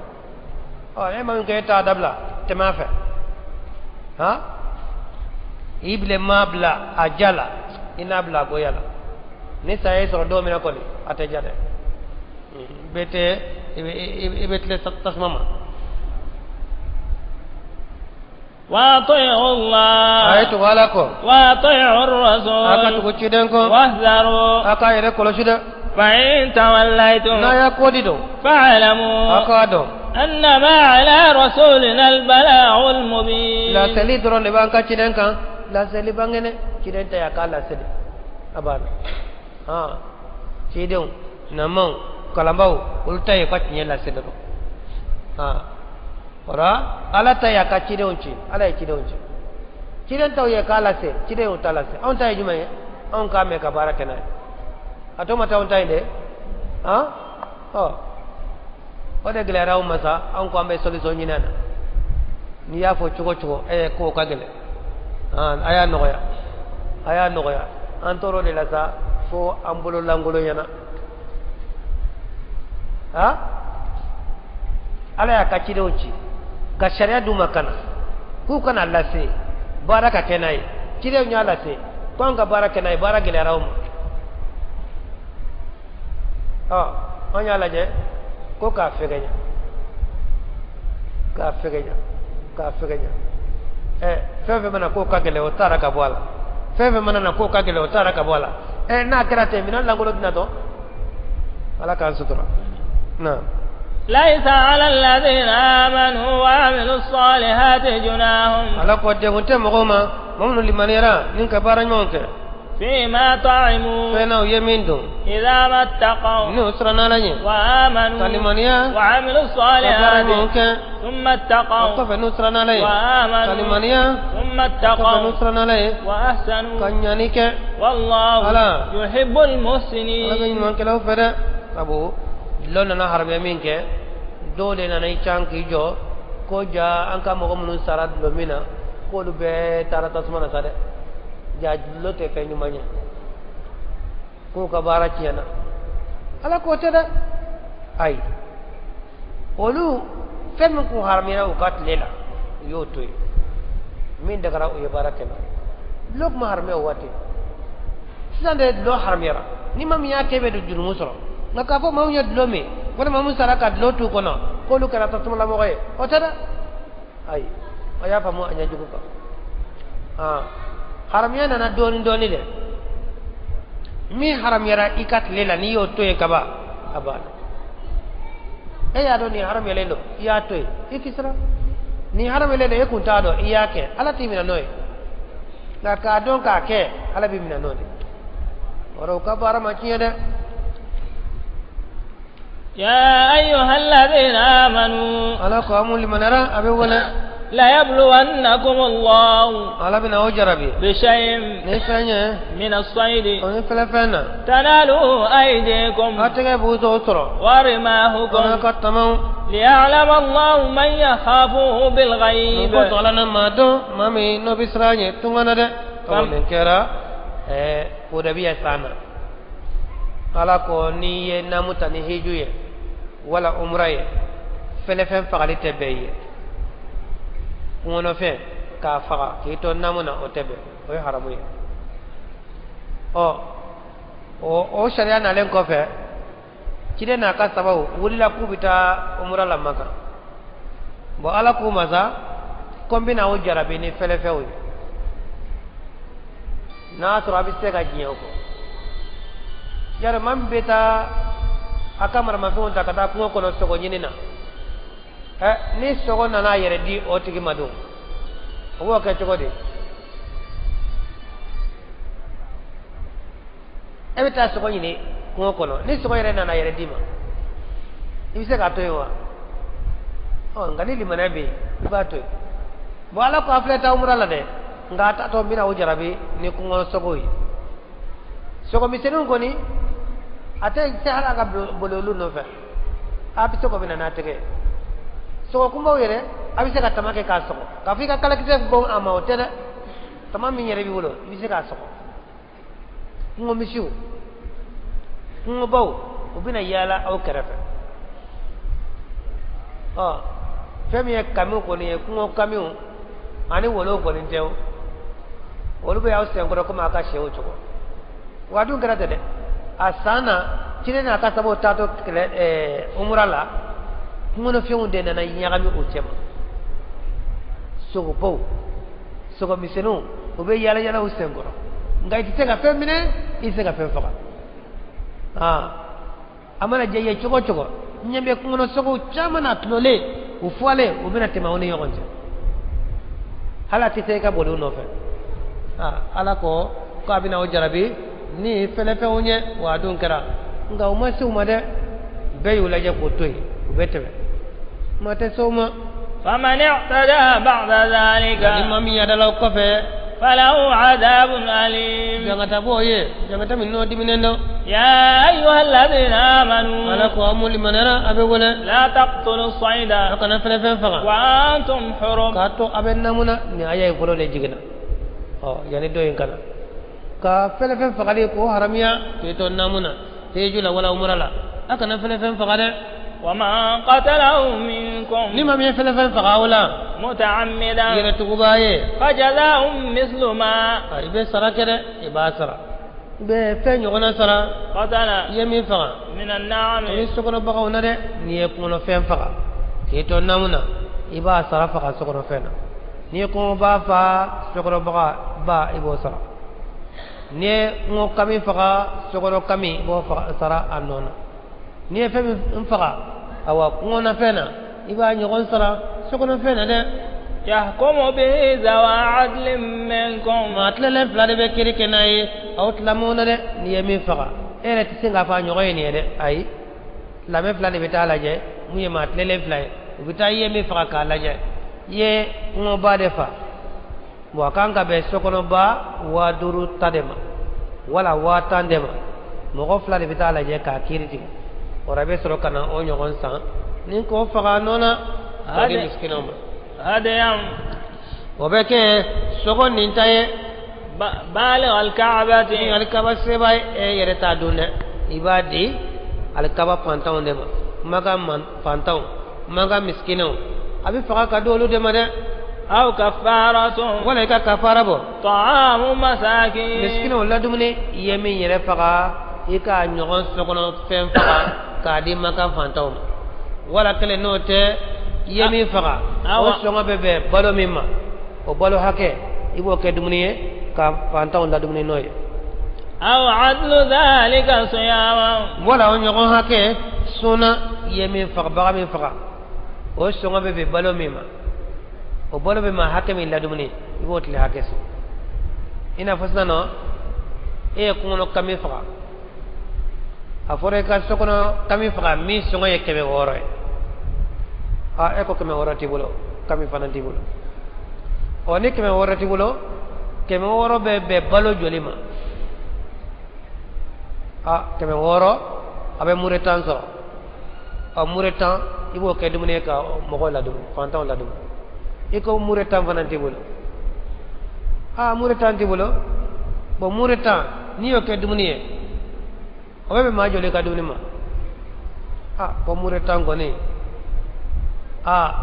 S2: E ma min kɛ e t'a dabila, tɛmɛ a fɛ. I bilen m'a bila a ja la, i n'a bila a goya la. Ni saya y'i sɔrɔ don min na kɔni, a tɛ ja dɛ. Bɛɛ tɛ i bɛ tile tasuma ma.
S1: وأطيعوا الله.
S2: A ye tugu Ala kɔ.
S1: وأطيعوا الرسول.
S2: A ka tugu ciden kɔ.
S1: واحذروا.
S2: A k'a yɛrɛ kɔlɔsi dɛ.
S1: فإن توليتم.
S2: N'a y'a kɔ di don.
S1: فاعلموا.
S2: A k'a dɔn.
S1: أنما على رسولنا البلاغ المبين.
S2: Laseli dɔrɔn de b'an ka ciden kan. Laseli bangene, ciden ta y'a k'a laseli. A banna. Cidenw, namaw, kalanbaw, olu ta ye ka tiɲɛ lase dɔrɔn. O la Ala ta y'a ka cidenw ci, Ala ye cidenw ci. Ciden taw ye k'a lase, ciden y'o ta lase. Anw ta ye jumɛn ye? Anw k'a mɛn ka baara kɛ n'a ye. A tɔ ma taa anw ta ye dɛ. Ɔ o de gɛlɛyara anw ma sa, anw ko an bɛ solution ɲini a na. N'i y'a fɔ cogo cogo, k'o ka gɛlɛn. A y'a nɔgɔya, a y'a nɔgɔya. An tor'o de la sa fo an bolo lankolonya. Ala y'a ka cidenw ci ka sariya d'u ma ka na k'u kana lase, baara ka kɛ n'a ye. Cidenw y'a lase ko an ka baara kɛ n'a ye, baara gɛlɛyara anw ma. Ɔ an y'a lajɛ ko k'a fɛgɛnya, k'a fɛgɛnya, k'a fɛgɛnya. Fɛn fɛn mana k'o ka gɛlɛn, o taara ka bɔ a la. Fɛn fɛn mana na k'o ka gɛlɛn, o taara ka bɔ a la. N'a kɛra ten, minɛn lankolon tɛna tɔ. Ala k'an sutura na.
S1: ليس على الذين آمنوا وعملوا الصالحات جناح
S2: Ala ko degun tɛ mɔgɔw ma, mɔgɔ minnu limaniyara ni ka baara ɲumanw kɛ,
S1: فيما طعموا
S2: fɛn na u ye min dun,
S1: إذا ما اتقوا
S2: n'u siranna Ala ɲɛ,
S1: وآمنوا
S2: ka limaniya,
S1: وعملوا
S2: ka baara
S1: الصالحات
S2: ɲumanw kɛ.
S1: ثم
S2: O
S1: اتقوا
S2: kɔfɛ n'u siranna Ala ɲɛ, ka
S1: وآمنوا
S2: limaniya,
S1: ثم
S2: o kɔfɛ n'u
S1: اتقوا
S2: siranna Ala ɲɛ, ka
S1: وأحسنوا
S2: ɲani kɛ.
S1: والله
S2: Ala
S1: يحب
S2: Ala bɛ
S1: المحسنين.
S2: ɲumankɛlaw fɛ dɛ. Sabu dulɔ nana haramuya min kɛ, dɔw de nana i can k'i jɔ ko ja an ka mɔgɔ minnu sara dulɔ min na, k'olu bɛɛ taara tasuma na sa dɛ. Ja dulɔ tɛ fɛn ɲuman ye, k'u ka baara tiɲɛna. Ala k'o tɛ dɛ. Ayi, olu fɛn min kun haramuyara u ka tile la, u y'o to yen. Min dagara, u ye baara kɛ n'a ye. Dulɔ tun ma haramuya o waati. Sisan de dulɔ haramuyara. Ni maa min y'a kɛ, i bɛ don jurumu sɔrɔ. Nka k'a fɔ maaw ye dulɔ min, walima mun sara ka dulɔ t'u kɔnɔ, k'olu kɛra tasumalamɔgɔ ye, o tɛ dɛ. Ayi, a y'a faamu a ɲɛjugu kan. Haramuya nana dɔɔni dɔɔni dɛ. Min haramuyara i ka tile la, n'i y'o to yen kaban, a banna. E y'a dɔn nin haramuyalen don, i y'a to yen, i kisira. Nin haramuyalen don, e kun t'a dɔn, i y'a kɛ, Ala t'i minɛ n'o ye. Nka k'a dɔn k'a kɛ, Ala b'i minɛ n'o de. O u ka baara ma tiɲɛ dɛ.
S1: يا أيها الذين آمنوا
S2: Ala ko amu limanara, a bɛ wele.
S1: ليبلونكم الله
S2: Ala bɛna o jarabi
S1: بشيء
S2: ni fɛn ye
S1: من الصيد
S2: o ni fɛlɛfɛn na,
S1: تناله أيديكم
S2: a tɛgɛ b'u t'o sɔrɔ, o
S1: ورماحكم
S2: n'a ka tamaw.
S1: ليعلم الله من يخافه
S2: Nin
S1: بالغيب.
S2: kosɔn Ala na maa dɔn, maa min n'o bɛ siran ɲɛ tunga na dɛ. Ɔ nin kɛra Hudabiya san na. Ala ko n'i ye naamu ta ni hiju ye wala umra ye, fɛlɛfɛn fagali tɛ bɛn ye. Kungolofɛn k'a faga k'i to naamu na, o tɛ bɛn, o ye haramu ye. Ɔ o sariya nalen kɔfɛ, ciden n'a ka sabaw wulila k'u bɛ taa umra la Maka. Bɔn, Ala k'u ma sa ko n bɛna o jarabi ni fɛlɛfɛnw ye, n'a sɔrɔ a bɛ se ka diɲɛ o kɔ. Yari maa min bɛ taa a ka maramafɛnw ta ka taa kungo kɔnɔ sogo ɲini na, ni sogo nana a yɛrɛ di o tigi ma dun, o b'o kɛ cogo di? E bɛ taa sogo ɲini kungo kɔnɔ, ni sogo yɛrɛ nana a yɛrɛ d'i ma, i bɛ se k'a to yen wa? Ɔ nka ni limaniya bɛ yen, i b'a to yen. Bɔn, Ala ko a filɛ taa umura la dɛ, nka a tatɔ n bɛna o jarabi ni kungo sogo ye. Sogo misɛnninw kɔni, a tɛ se hali a ka boli olu nɔfɛ, a bɛ se k'o minɛ n'a tɛgɛ ye. Sogo kunbaw yɛrɛ, a bɛ se ka tama kɛ k'a sɔgɔ, k'a fɔ i ka kalakisɛ bɔn a ma, o tɛ dɛ. Tama min yɛrɛ b'i bolo, i bɛ se k'a sɔgɔ. Kungo misiw, kungobaw, u bɛna yaala aw kɛrɛfɛ. Ɔ fɛn min ye kamiw kɔni ye, kungo kamiw ani wolow kɔni tɛ o, olu bɛ aw senkɔrɔ komi aw ka sɛw cogo. Wa a dun kɛra ten dɛ. A san na, ciden n'a ka sababu taatɔ kɛlɛ umura la, kungolofɛnw de nana ɲagami u cɛma. Sogobaw, sogomisɛnninw, u bɛ yaala yaala u senkɔrɔ, nka i tɛ se ka fɛn minɛ, i tɛ se ka fɛn faga. Aa a mana diya i ye cogo o cogo, ɲɛ bɛ kungolo sogow caman na tulolen, u fɔlen, u bɛna tɛmɛ aw ni ɲɔgɔn cɛ, hali a tɛ se i ka boli u nɔfɛ. Aa Ala ko k'a bɛna o jarabi ni fɛlɛfɛnw ye. Wa a dun kɛra. Nka u ma se u ma dɛ, bɛɛ y'u lajɛ k'o to yen, u bɛ tɛmɛ, maa tɛ se u ma.
S1: فمن اعتدى بعد ذلك
S2: Ni maa min yadala o kɔfɛ,
S1: فله عذاب أليم.
S2: Jangata b'o ye, jangata min n'o diminen don.
S1: يا أيها الذين
S2: Ala
S1: آمنوا
S2: ko aw mun limaniyara, a bɛ wele,
S1: لا تقتلوا الصيد
S2: a kana fɛnɛ fɛn faga
S1: وأنتم حرم.
S2: K'a to a bɛ namu na. Nin aya in fɔlɔ de jiginna ɔ yanni dɔ in kana ka fɛnɛ fɛn fagali k'o haramiya k'i to namu na, heju la wala umra la, a kana fɛnɛ fɛn faga dɛ.
S1: ومن قتله منكم
S2: Ni maa min ye fɛnɛ fɛn faga aw la
S1: متعمدا
S2: yɛrɛtuguba ye,
S1: فجزاء مثل ما
S2: a i bɛ sara kɛ dɛ, i b'a sara, i bɛ fɛn ɲɔgɔnna sara
S1: قتل
S2: i ye min faga
S1: من النعم.
S2: O ye sokɔnɔ baganw na dɛ. N'i ye kungolofɛn faga k'i to namu na, i b'a sara faga sokɔnɔfɛn na. N'i ye kɔngɔba fa, sokɔnɔbaga ba, i b'o sara. N'i ye kungo kami faga, sokɔnɔ kami, i b'o faga sara a nɔ na. N'i ye fɛn min faga, awa, kungɔnafɛn na, i b'a ɲɔgɔn sara sokɔnɔfɛn na dɛ.
S1: يحكم به ذوى عدل منكم.
S2: Maa tilalen fila de bɛ kiiri kɛ n'a ye aw tilamew na dɛ. N'i ye min faga, e yɛrɛ tɛ se k'a fɔ a ɲɔgɔn ye nin ye dɛ, ayi, silamɛ fila de bɛ taa lajɛ mun ye maa tilelen fila ye. U bɛ taa i ye min faga k'a lajɛ, i ye kungɔba de fa, bon, a kan ka bɛn sokɔnɔba 5000 ta de ma wala 10,000 de ma. Mɔgɔ fila de bɛ taa lajɛ k'a kiiri tigɛ. O la i bɛ sɔrɔ ka na o ɲɔgɔn san ni k'o faga a nɔ na k'o di
S1: Hadi.
S2: misikinaw ma.
S1: هديا
S2: O bɛ kɛ sogo nin ta ye
S1: بالغ الكعبة.
S2: Ni alikaba seba ye, e yɛrɛ t'a dun dɛ, i b'a di alikaba fantanw de ma, Maka man fantanw, Maka misikinaw, a bɛ faga ka di olu de ma dɛ.
S1: أو كفارة
S2: Wala i ka kafara bɔ
S1: طعام مساكين.
S2: Misikinaw ladumuni. I ye min yɛrɛ faga, i k'a ɲɔgɔn sokɔnɔ fɛn faga k'a di Maka fantanw ma, wala kelen n'o tɛ, i ye min faga, o
S1: Awa.
S2: sɔngɔ bɛ bɛn balo min ma, o balo hakɛ, i b'o kɛ dumuni ye ka fantanw ladumuni n'o ye.
S1: أو عدل ذلك صياما.
S2: Wala o ɲɔgɔn hakɛ sunna. I ye min faga, bagan min faga, o sɔngɔ bɛ bɛn balo min ma, o balo bɛ ma hakɛ min ladumuni, i b'o tile hakɛ sun. I n'a fɔ sisan nɔ, e ye kungolo kami faga, a fɔra i ka sokɔnɔ kami faga min sɔngɔ ye 600 ye. A e ko 600 t'i bolo, kami fana t'i bolo. Ɔ, ni 600 t'i bolo, 600 bɛ bɛn balo joli ma? A 600, a bɛ mure 10 sɔrɔ. Ɔ, mure 10, i b'o kɛ dumuni ye ka mɔgɔw ladumuni, fantanw ladumuni. I ko mure 10 fana t'i bolo. A mure 10 t'i bolo. Bon, mure 10, n'i y'o kɛ dumuni ye, o bɛ bɛn maa joli ka dumuni ma? A ko mure 10 kɔni, a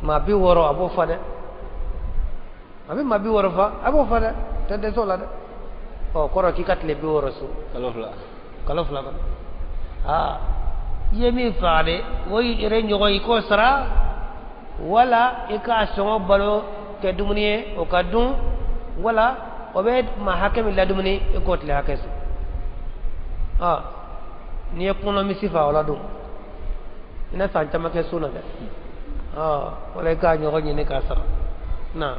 S2: maa 60, a b'o fa dɛ. A bɛ maa 60 fa, a b'o fa dɛ, tɛ dɛsɛ o la dɛ. Ɔ, kɔrɔ k'i ka tile 60 sun.
S1: Kalo 2.
S2: Kalo 2 kɔnɔ. Aa, i ye min faga de, o yɛrɛ ɲɔgɔn i k'o sara, wala i k'a sɔngɔ balo kɛ dumuni ye o ka dun, wala o bɛ maa hakɛ min ladumuni, i k'o tile hakɛ sun. Aa, n'i ye kɔnɔ misi fa o la dun, i na san caman kɛ sun na dɛ. Aa, wala i k'a ɲɔgɔn ɲini k'a sara na.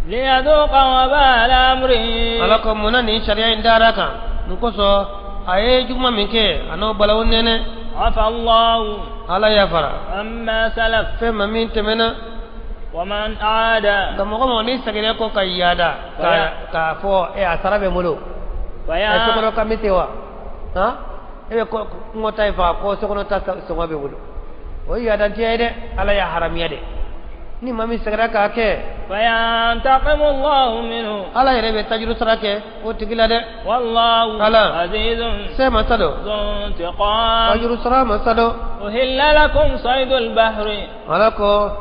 S1: ليذوق وبال أمره.
S2: Ala ko munna nin sariya in dara kan n kosɔn? A ye juguman min kɛ, a n'o balawu nɛnɛ.
S1: عفى الله
S2: Ala yafara
S1: عما سلف.
S2: fɛn ma min tɛmɛna.
S1: ومن عاد
S2: Nka mɔgɔ mɔgɔ n'i seginna kɔ ka yaada ka k'a fɔ e a sara bɛ n bolo, ɛ,
S1: فيا
S2: sokɔnɔ kami tɛ wa? Han, e bɛ kungo ta in faga ko sokɔnɔ ta sɔngɔ bɛ bolo, o ye yaadantiya ye dɛ. Ala y'a haramiya de. Ni maa min seginna k'a kɛ,
S1: فينتقم الله منه.
S2: Ala yɛrɛ bɛ tajuru sara kɛ o tigi la dɛ.
S1: والله
S2: ala
S1: عزيز
S2: se masa don,
S1: ذو انتقام.
S2: tajuru sara masa don.
S1: أهل لكم صيد البحر.
S2: Ala ko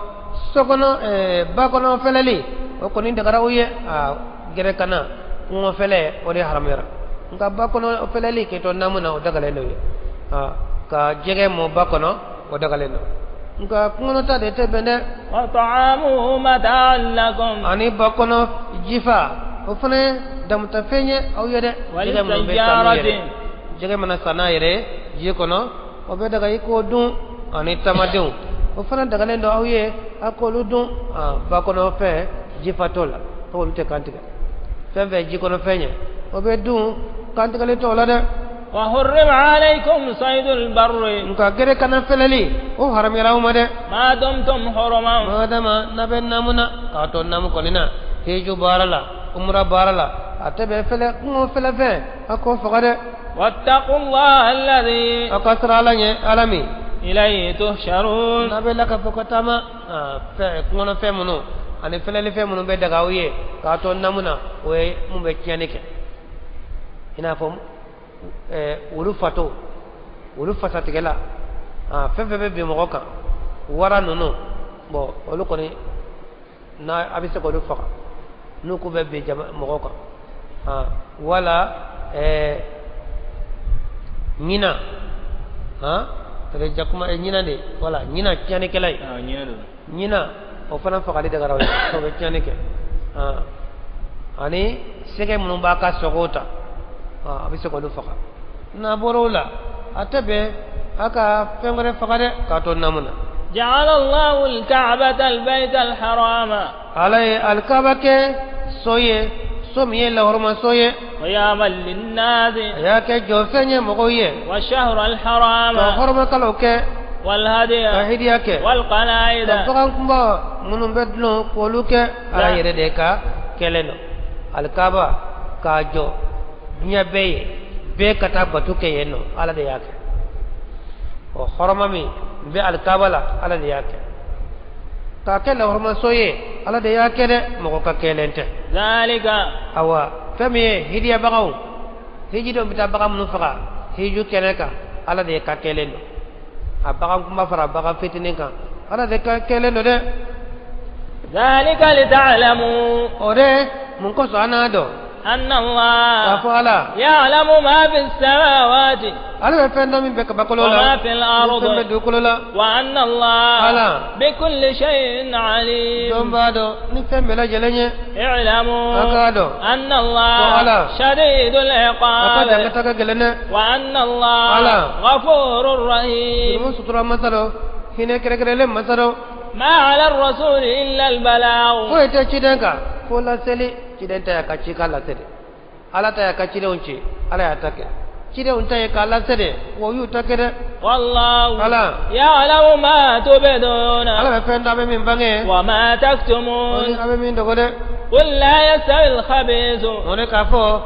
S2: sokɔnɔ ba kɔnɔ fɛlɛli, o kɔni dagara u ye. A gɛrɛ kana kungo fɛlɛ, o de haramuyara, nka ba kɔnɔ fɛlɛli k'i to namu na, o dagalen don ye. A ka jɛgɛ mɔ ba kɔnɔ, o dagalen don, nka kungo ta de tɛ bɛn dɛ.
S1: وطعامه متاعا لكم.
S2: Ani ba kɔnɔ jifa, o fana ye damutafɛn ye aw ye dɛ. Jɛgɛ minnu bɛ san n'u yɛrɛ
S1: وللسيارة.
S2: Jɛgɛ mana san n'a yɛrɛ ye ji kɔnɔ, o bɛ daga i k'o dun, ani tamadenw, o fana dagalen don aw ye a k'olu dun. Ba kɔnɔ fɛn jifa t'o la, olu tɛ kantigɛ. Fɛn fɛn ji kɔnɔ fɛn ye, o bɛ dun, kantigɛli t'o la dɛ.
S1: وحرم عليكم صيد البر
S2: Nka gere kana fɛlɛli o haramuyara aw ma dɛ.
S1: ما دمتم حرما.
S2: Madama n'a bɛ namu na, k'a to namu kɔni na, hiju baara la, umra baara la, a tɛ bɛn fɛlɛ kungo fɛlɛ fɛn a k'o faga dɛ.
S1: واتقوا الله الذي
S2: Aw ka siran Ala ɲɛ, Ala min
S1: إليه تحشرون.
S2: N'a bɛ lakafo ka taama fɛn kungolo fɛn minnu ani fɛlɛli fɛn minnu bɛ daga aw ye k'a to namu na, o ye mun bɛ tiɲɛni kɛ, i n'a fɔ wulu fato, wulu fasatigɛla, fɛn fɛn bɛ bin mɔgɔ kan, wara ninnu, bɔn olu kɔni n'a a bɛ se k'olu faga n'u k'u bɛ bin jama mɔgɔ kan, wala ɲina, jakuma ɲina de, wala ɲina tiɲɛnikɛla ye. Ɲina o fana fagali dagara o ye, o bɛ tiɲɛni kɛ, ani sɛgɛ minnu b'a ka sogow ta, a bɛ se k'olu faga. N'a bɔra o la, a tɛ bɛn a ka fɛn wɛrɛ faga dɛ k'a to namu na.
S1: جعل الله الكعبة البيت الحرام.
S2: Ala ye alikaba kɛ so ye, so min ye lahɔrɔma so ye.
S1: قياما للناس.
S2: A y'a kɛ jɔfɛn ye mɔgɔw ye.
S1: والشهر الحرام.
S2: Ka hɔrɔma kɛ.
S1: والهدي.
S2: Ka hidiya kɛ.
S1: والقلائد.
S2: Ka bagan kunba minnu bɛ dulon k'olu kɛ. Ala yɛrɛ de ka kɛlɛ don alikaba k'a jɔ diɲɛ bɛɛ ye, bɛɛ ka taa bato kɛ yen nɔ, Ala de y'a kɛ. O hɔrɔma min bɛ alikaba la, Ala de y'a kɛ k'a kɛ lahɔrɔmaso ye, Ala de y'a kɛ dɛ, mɔgɔ ka kɛlen tɛ.
S1: ذلك.
S2: Awa, fɛn min ye hidiyabagaw, hijidenw bɛ taa bagan minnu faga hiju kɛnɛ kan, Ala de ka kɛlen don. A bagan kunba fara bagan fitinin kan, Ala de ka kɛlen don dɛ.
S1: ذلك لتعلموا.
S2: O de mun kosɔn an n'a dɔn
S1: أن
S2: k'a
S1: الله
S2: fɔ Ala
S1: يعلم ما في السماوات
S2: Ala bɛ fɛn dɔ min bɛ kabakolo la
S1: وما في الأرض.
S2: fɛn bɛ dugukolo la.
S1: وأن الله
S2: Ala
S1: بكل شيء عليم.
S2: Dɔn b'a dɔn ni fɛn bɛɛ lajɛlen ye.
S1: اعلموا
S2: A k'a dɔn
S1: أن
S2: ko
S1: الله
S2: Ala
S1: شديد
S2: a ka
S1: العقاب
S2: jangata ka gɛlɛn dɛ.
S1: وأن الله
S2: Ala
S1: غفور رحيم.
S2: Jurumu sutura masa dɔ, hinɛ kɛrɛnkɛrɛnlen masa dɔ.
S1: ما على الرسول إلا البلاغ.
S2: Foyi tɛ ciden kan fo laseli. Ciden ta y'a ka cikan laseli, Ala ta y'a ka cidenw ci, Ala y'a ta kɛ, cidenw ta ye k'a laseli, wa u y'u ta kɛ dɛ.
S1: والله
S2: Ala
S1: يعلم ما تبدون
S2: Ala bɛ fɛn dɔ, a bɛ min bange
S1: وما
S2: o ni
S1: تكتمون.
S2: a bɛ min dogo dɛ.
S1: قل لا يستوي الخبيث
S2: O de k'a fɔ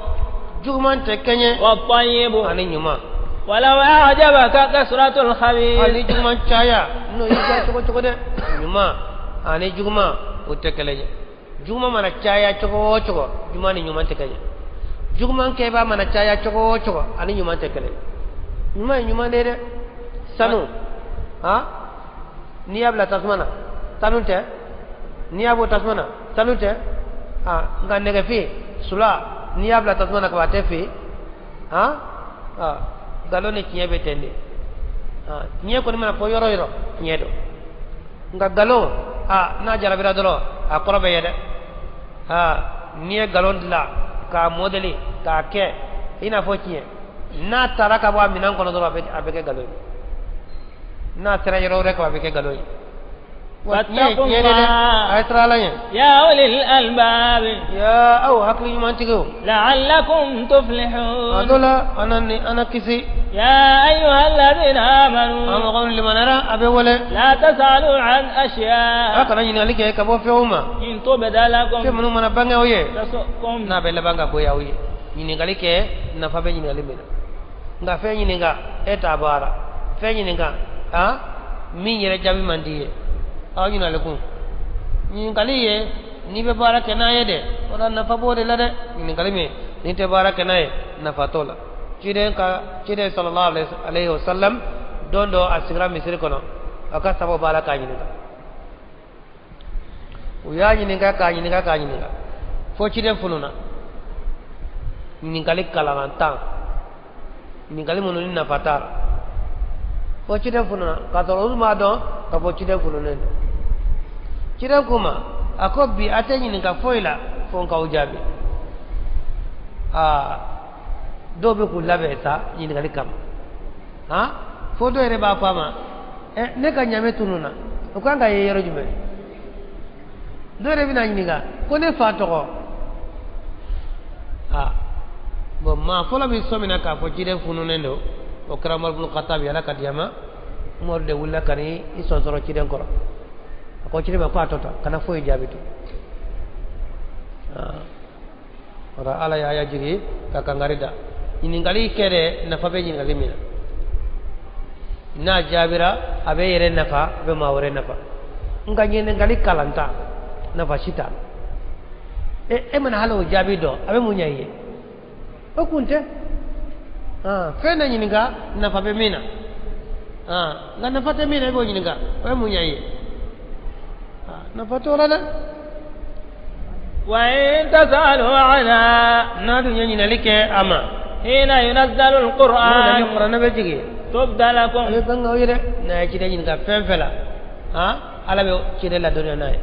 S2: juguman tɛ kɛɲɛ
S1: والطيب
S2: ani ɲuman.
S1: ولو أعجبك كثرة
S2: Hali
S1: الخبيث.
S2: juguman caya n'o y'i diya cogo cogo dɛ, ɲuman ani juguman o tɛ kelen ye. Juguman mana caya cogo o cogo, juguman ni ɲuman tɛ kelen ye. Juguman kɛbaa mana caya cogo o cogo, ani ɲuman tɛ kelen ye. Ɲuman ye ɲuman de ye dɛ. Sanu, han, n'i y'a bila tasuma na, sanu tɛ? N'i y'a bɔ tasuma na, sanu tɛ? Ah, nka nɛgɛfin sula, n'i y'a bila tasuma na kaba, a tɛ fin. Han, ah, nkalon ni tiɲɛ bɛ ten de. Ah, tiɲɛ kɔni mana fɔ yɔrɔ o yɔrɔ, tiɲɛ don. Nka nkalon, ah, n'a jarabira dɔrɔn, a kɔrɔ bɛ ye dɛ. Ah, n'i ye nkalon dilan k'a mɔdɛli k'a kɛ i n'a fɔ tiɲɛ, n'a taara ka bɔ a minɛn kɔnɔ dɔrɔn, a bɛ kɛ nkalon ye. N'a sera yɔrɔ wɛrɛ kan, a bɛ kɛ nkalon ye. Wa tiɲɛ ye
S1: فاتقوا
S2: tiɲɛ de dɛ.
S1: الله
S2: A ye siran Ala ɲɛ.
S1: يا أولي الألباب.
S2: Ya aw hakili ɲumantigiw.
S1: لعلكم
S2: A
S1: تفلحون.
S2: dɔ la an ni an kisi.
S1: يا أيها الذين
S2: An
S1: آمنوا
S2: mɔgɔ min limaniyara, a bɛ wele.
S1: لا تسألوا عن
S2: A
S1: أشياء
S2: kana ɲininkali kɛ ka bɔ fɛnw ma,
S1: إن تبد
S2: fɛn
S1: لكم
S2: minnu mana bange aw ye,
S1: تسؤكم.
S2: n'a bɛ laban ka goya aw ye. Ɲininkali kɛ nafa bɛ ɲininkali min na, nka fɛn ɲininka e t'a baara, fɛn ɲininka han min yɛrɛ jaabi man di ye, aw ɲininkali kun ɲininkali ye n'i bɛ baara kɛ n'a ye dɛ, o la nafa b'o de la dɛ. Ɲininkali min n'i tɛ baara kɛ n'a ye, nafa t'o la. Ciden ka ciden sallallahu alayhi wa sallam, don dɔ a sigira misiri kɔnɔ, a ka sababu b'a la k'a ɲininka. U y'a ɲininka k'a ɲininka k'a ɲininka fo ciden fununa. Ɲininkali kalankan tan, ɲininkali minnu ni nafa t'a la, fo ciden fununa k'a sɔrɔ olu m'a dɔn k'a fɔ ciden fununen don. Ciden k'u ma, a ko bi a tɛ ɲininka foyi la fo n k'aw jaabi. Aa, dɔw bɛ k'u labɛn sa ɲininkali kama, han, fo dɔw yɛrɛ b'a fɔ a ma, ɛ, ne ka ɲamɛ tununna, o kan ka ye yɔrɔ jumɛn? Dɔw yɛrɛ bɛna ɲininka ko ne fa tɔgɔ. Aa, Bon, maa fɔlɔ min sɔmina k'a fɔ ciden fununen don, o kɛra Umaru bun Khattabi, Ala ka diɲɛ ma. Umaru de wulila ka n'i sɔnsɔrɔ ciden kɔrɔ. A ko ciden ma ko a tɔ ta, kana foyi jaabi to. Ora Ala y'a jigi ka kangari da. Ɲininkali kɛ dɛ, nafa bɛ ɲininkali min na, n'a jaabira a bɛ yɛrɛ nafa, a bɛ maa wɛrɛ nafa. Nka ɲininkali kalanta, nafa si t'a la. E mana hali o jaabi dɔn, a bɛ mun ɲɛ i ye? O kun tɛ fɛn na ɲininka nafa bɛ min na, nka nafa tɛ min na, i b'o ɲininka, o ye mun ɲɛ i ye? Nafa t'o la dɛ.
S1: وإن تسألوا عنها
S2: n'a dun ye ɲininkali kɛ a ma
S1: حين ينزل القرآن
S2: ni kuranɛ bɛ jigin
S1: تبد لكم
S2: a bɛ bange aw ye dɛ. N'a ye ciden ɲininka fɛn fɛn la, Ala bɛ ciden ladɔnniya n'a ye.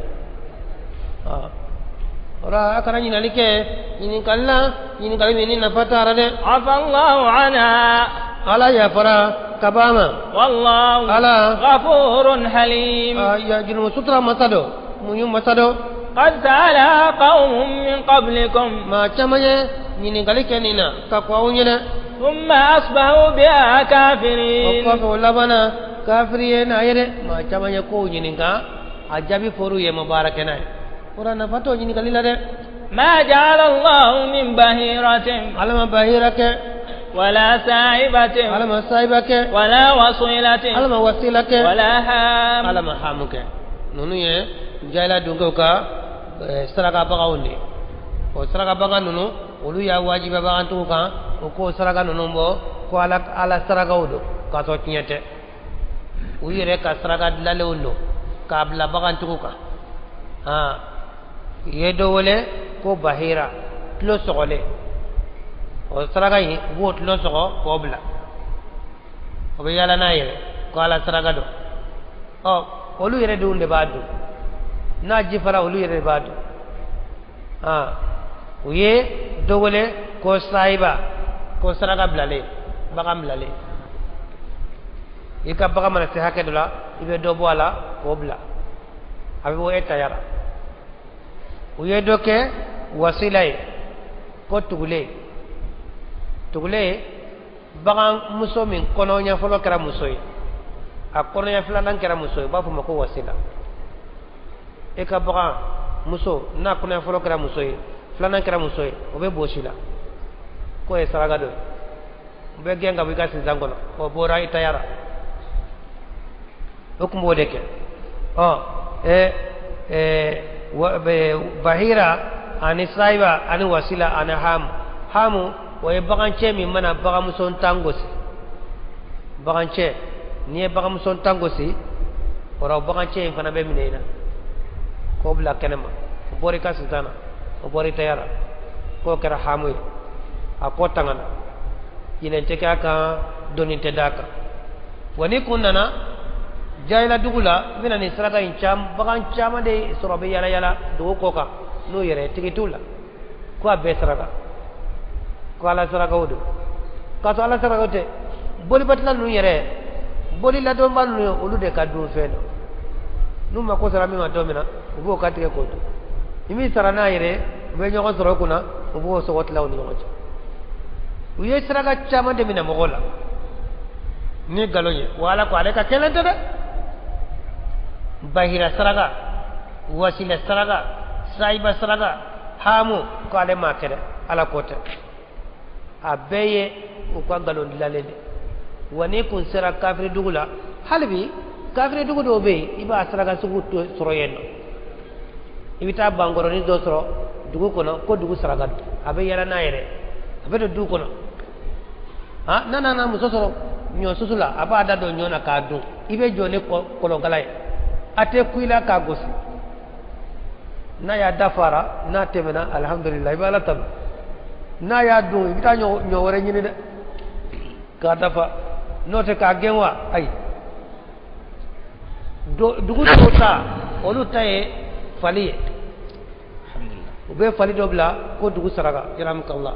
S2: O la a kana ɲininkali kɛ ɲininkali la, ɲininkali min ni nafa t'a la dɛ.
S1: عفى الله عنها
S2: Ala yafara ka b'a ma.
S1: والله
S2: Ala
S1: غفور حليم
S2: ya jurumu sutura masa dɔ, muɲu masa dɔ.
S1: قد سألها قوم من قبلكم
S2: Maa caman ye ɲininkali kɛ nin na ka kɔn aw ɲɛnɛ.
S1: ثم أصبحوا بها
S2: O
S1: كافرين
S2: kɔfɛ, o labanna kafiri ye n'a ye dɛ. Maa caman ye kow ɲininka, a jaabi fɔr'u ye, ma baara kɛ n'a ye. O la nafa t'o ɲininkali la dɛ.
S1: ما جعل الله من بهيرة
S2: Ala ma bahira kɛ.
S1: ولا سائبة
S2: Ala ma sayiba kɛ.
S1: ولا وصيلة
S2: Ala ma wasila kɛ.
S1: ولا حام
S2: Ala ma hamu kɛ. Ninnu ye jahila dunkew ka saraka baganw de ye. O saraka bagan ninnu, olu y'a wajibiya bagantigiw kan, o k'o saraka ninnu bɔ ko Ala Ala sarakaw don, k'a sɔrɔ tiɲɛ tɛ. U yɛrɛ ka saraka dilanlenw don k'a bila bagantigiw kan. U ye dɔ wele ko bahira, tulo sɔgɔlen. O saraka in, u b'o tulo sɔgɔ k'o bila, o bɛ yaala n'a yɛrɛ ko Ala saraka don. Ɔ, olu yɛrɛ denw de b'a dun, n'a ji fara, olu yɛrɛ de b'a dun. U ye dɔ wele ko sayiba, ko saraka bilalen, bagan bilalen. I ka bagan mana se hakɛ dɔ la, i bɛ dɔ bɔ a la k'o bila, a bɛ bɔ e tayara. U ye dɔ kɛ wasila ye, ko tugulen. Tugulen, bagan muso min kɔnɔɲɛ fɔlɔ kɛra muso ye, a kɔnɔɲɛ filanan kɛra muso ye, u b'a fɔ o ma ko wasila. E ka bagan muso n'a kɔnɔɲɛ fɔlɔ kɛra muso ye, filanan kɛra muso ye, o bɛ bosi la k'o ye saraka dɔ ye. U bɛ gɛn ka bɔ i ka sinsan kɔnɔ, o bɔra i tayara. O tun b'o de kɛ. Ɔ ɛ ɛ bahira ani sayiba ani wasila ani hamu. Hamu, o ye bagancɛ min mana baganmuso tan gosi. Bagancɛ, n'i ye baganmuso tan gosi, o la bagancɛ in fana bɛ minɛ i la k'o bila kɛnɛma. O bɔra i ka sinsan na, o bɔra i tayara, k'o kɛra hamu ye. A kɔ tangana, yɛlɛn tɛ kɛ a kan, doni tɛ d'a kan. Wa ni kun nana jahila dugu la, i bɛna nin saraka in caman, bagan caman de sɔrɔ bɛ yala yala dugu kɔ kan n'u yɛrɛ tigi t'u la, ko a bɛɛ saraka, ko Ala sarakaw don, k'a sɔrɔ Ala sarakaw tɛ. Bolibatila ninnu yɛrɛ, boli ladɔnba ninnu ye, olu de ka dun fɛn dɔn. N'u mako sera min ma don min na, u b'o kantigɛ k'o dun. Ni min sara n'a yɛrɛ, u bɛ ɲɔgɔn sɔrɔ o kunna, u b'o sɔgɔ tila u ni ɲɔgɔn cɛ. U ye saraka caman de minɛ mɔgɔw la ni nkalon ye. Wa Ala ko ale ka kɛlɛ tɛ dɛ. Bahira saraka, wasila saraka, sayiba saraka, hamu, ko ale m'a kɛ dɛ. Ala ko tɛ, a bɛɛ ye u ka nkalon dilanlen de. Wa n'i kun sera kafiri dugu la, hali bi kafiri dugu dɔw bɛ yen, i b'a saraka sugu sɔrɔ yen nɔ. I bɛ taa bankɔrɔnin dɔ sɔrɔ dugu kɔnɔ ko dugu saraka don, a bɛ yala n'a yɛrɛ, a bɛ don du kɔnɔ. N'a nana muso sɔrɔ ɲɔ susu la, a b'a da don ɲɔ na k'a dun. I bɛ jɔ ni kɔlɔnkala ye, a tɛ ku i la k'a gosi. N'a y'a dafara, n'a tɛmɛna, alihamudulila, i bɛ Ala tanu. N'a y'a dun, i bɛ taa ɲɔ wɛrɛ ɲini dɛ k'a dafa, n'o tɛ k'a gɛn wa. Ayi, dugu dɔw ta, olu ta ye fali ye. U bɛ fali dɔ bila ko dugu saraka, yaramukallah.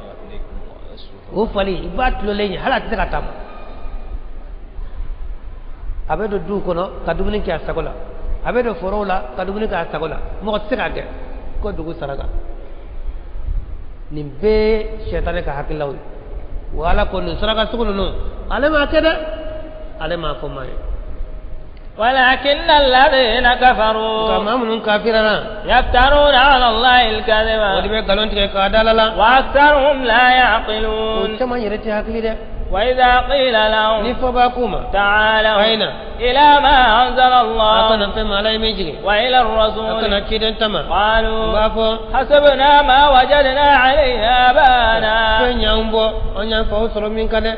S2: O fali, i b'a tulolen ye, hali a tɛ se ka taama. A bɛ don duw kɔnɔ ka dumuni kɛ a sago la, a bɛ don forow la ka dumuni kɛ a sago la, mɔgɔ tɛ se k'a gɛn, ko dugu saraka. Nin bɛɛ sɛtanɛ ka hakililaw ye. Wa Ala ko nin saraka sugu ninnu ale m'a kɛ dɛ, ale m'a fɔ maa ye.
S1: ولكن الذين كفروا
S2: Nka maa minnu kafirara,
S1: يفترون على الله
S2: o de
S1: الكذب
S2: bɛ nkalon tigɛ k'a da Ala la.
S1: وأكثرهم لا
S2: O
S1: يعقلون.
S2: caman yɛrɛ tɛ hakili dɛ.
S1: وإذا قيل
S2: Ni
S1: لهم
S2: fɔba k'u ma,
S1: تعالوا
S2: a ye na,
S1: إلى ما أنزل
S2: a
S1: الله
S2: kana fɛn ma Ala ye min jigin,
S1: وإلى
S2: a
S1: الرسول
S2: kana ciden ta ma, u
S1: قالوا
S2: b'a fɔ
S1: حسبنا ما وجدنا عليه آباءنا.
S2: fɛn y'anw bɔ, an y'an faw sɔrɔ min kan dɛ.